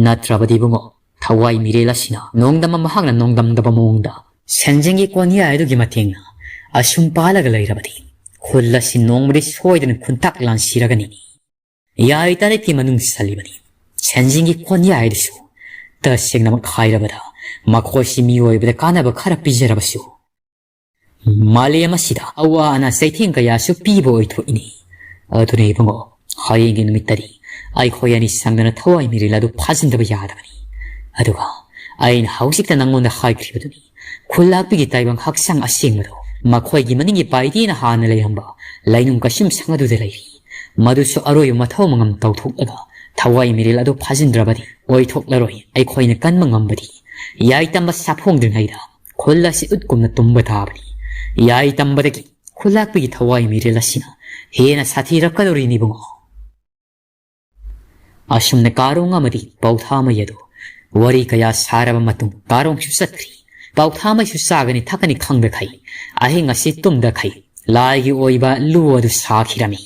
ꯅꯠꯇ꯭ꯔꯕꯗꯤ ꯏꯕꯨꯡꯉꯣ, ꯊꯋꯥꯏ ꯃꯤꯔꯦꯜ ꯑꯁꯤꯅ ꯅꯣꯡꯗꯝꯕ ꯃꯍꯥꯛꯅ ꯅꯣꯡꯗꯝꯗꯕ ꯃꯑꯣꯡꯗ ꯁꯦꯟꯖꯦꯡꯒꯤ ꯀꯣꯟꯌꯥꯏ ꯑꯗꯨꯒꯤ ꯃꯇꯦꯡꯅ ꯑꯁꯨꯝ ꯄꯥꯜꯂꯒ ꯂꯩꯔꯕꯗꯤ ꯈꯨꯜ ꯑꯁꯤ ꯅꯣꯡꯃꯗꯤ ꯁꯣꯏꯗꯅ ꯈꯨꯟꯇꯥꯛ ꯂꯥꯟꯁꯤꯔꯒꯅꯤ꯫ ꯌꯥꯏ ꯇꯔꯦꯠꯀꯤ ꯃꯅꯨꯡ ꯆꯜꯂꯤꯕꯅꯤ꯫ ꯁꯦꯟꯖꯦꯡꯒꯤ ꯀꯣꯟꯌꯥꯏ ꯑꯗꯨꯁꯨ ꯇꯁꯦꯡꯅꯃꯛ ꯍꯥꯏꯔꯕꯗ ꯃꯈꯣꯏꯁꯤ ꯃꯤꯑꯣꯏꯕꯗ ꯀꯥꯟꯅꯕ ꯈꯔ ꯄꯤꯖꯔꯕꯁꯨ ꯃꯥꯂꯦꯝ ꯑꯁꯤꯗ ꯑꯋꯥ ꯑꯅꯥ ꯆꯩꯊꯦꯡ ꯀꯌꯥꯁꯨ ꯄꯤꯕ ꯑꯣꯏꯊꯣꯛꯏꯅꯤ꯫ ꯑꯗꯨꯅ ꯏꯕꯨꯡꯉꯣ, ꯍꯌꯦꯡꯒꯤ ꯅꯨꯃꯤꯠꯇꯗꯤ ꯑꯩꯈꯣꯏ ꯑꯅꯤ ꯆꯪꯗꯅ ꯊꯋꯥꯏ ꯃꯤꯔꯦꯜ ꯑꯗꯨ ꯐꯥꯖꯤꯟꯗꯕ ꯌꯥꯗꯕꯅꯤ꯫ ꯑꯗꯨꯒ ꯑꯩꯅ ꯍꯧꯖꯤꯛꯇ ꯅꯪꯉꯣꯟꯗ ꯍꯥꯏꯈ꯭ꯔꯤꯕꯗꯨꯅꯤ, ꯈꯨꯜꯂꯥꯛꯄꯤꯒꯤ ꯇꯥꯏꯕꯪ ꯍꯛꯆꯥꯡ ꯑꯁꯦꯡꯕꯗꯣ ꯃꯈꯣꯏꯒꯤ ꯃꯅꯤꯡꯒꯤ ꯄꯥꯏꯗꯦꯅ ꯍꯥꯟꯅ ꯂꯩꯔꯝꯕ ꯂꯩꯅꯨꯡ ꯀꯩꯁꯨꯝꯁꯪ ꯑꯗꯨꯗ ꯂꯩꯔꯤ꯫ ꯃꯗꯨꯁꯨ ꯑꯔꯣꯏꯕ ꯃꯊꯧ ꯃꯉꯝ ꯇꯧꯊꯣꯛꯂꯒ ꯊꯋꯥꯏ ꯃꯤꯔꯦꯜ ꯑꯗꯨ ꯐꯥꯖꯤꯟꯗ꯭ꯔꯕꯗꯤ ꯑꯣꯏꯊꯣꯛꯂꯔꯣꯏ꯫ ꯑꯩꯈꯣꯏꯅ ꯀꯟꯕ ꯉꯝꯕꯗꯤ ꯌꯥꯏꯇꯝꯕ ꯁꯥꯐꯣꯡꯗ꯭ꯔꯤꯉꯩꯗ ꯈꯨꯜ ꯑꯁꯤ ꯎꯠꯀꯨꯝꯅ ꯇꯨꯝꯕ ꯇꯥꯕꯅꯤ꯫ ꯌꯥꯏꯇꯝꯕꯗꯒꯤ ꯈꯨꯜꯂꯥꯛꯄꯤꯒꯤ ꯊꯋꯥꯏ ꯃꯤꯔꯦꯜ ꯑꯁꯤꯅ ꯍꯦꯟꯅ ꯁꯥꯊꯤꯔꯛꯀꯗꯧꯔꯤꯅꯤ ꯏꯕꯨꯡꯉꯣ꯫ ꯑꯁꯨꯝꯅ ꯀꯥꯔꯣꯡ ꯑꯃꯗꯤ ꯄꯥꯎꯊꯥꯃꯩ ꯑꯗꯨ ꯋꯥꯔꯤ ꯀꯌꯥ ꯁꯥꯔꯕ ꯃꯇꯨꯡ ꯀꯥꯔꯣꯡꯁꯨ ꯆꯠꯈ꯭ꯔꯤ꯫ ꯄꯥꯎꯊꯥꯃꯩꯁꯨ ꯆꯥꯒꯅꯤ ꯊꯛꯀꯅꯤ ꯈꯪꯗꯈꯩ ꯑꯍꯤꯡ ꯑꯁꯤ ꯇꯨꯝꯗꯈꯩ ꯂꯥꯏꯒꯤ ꯑꯣꯏꯕ ꯂꯨ ꯑꯗꯨ ꯁꯥꯈꯤꯔꯝꯃꯤ꯫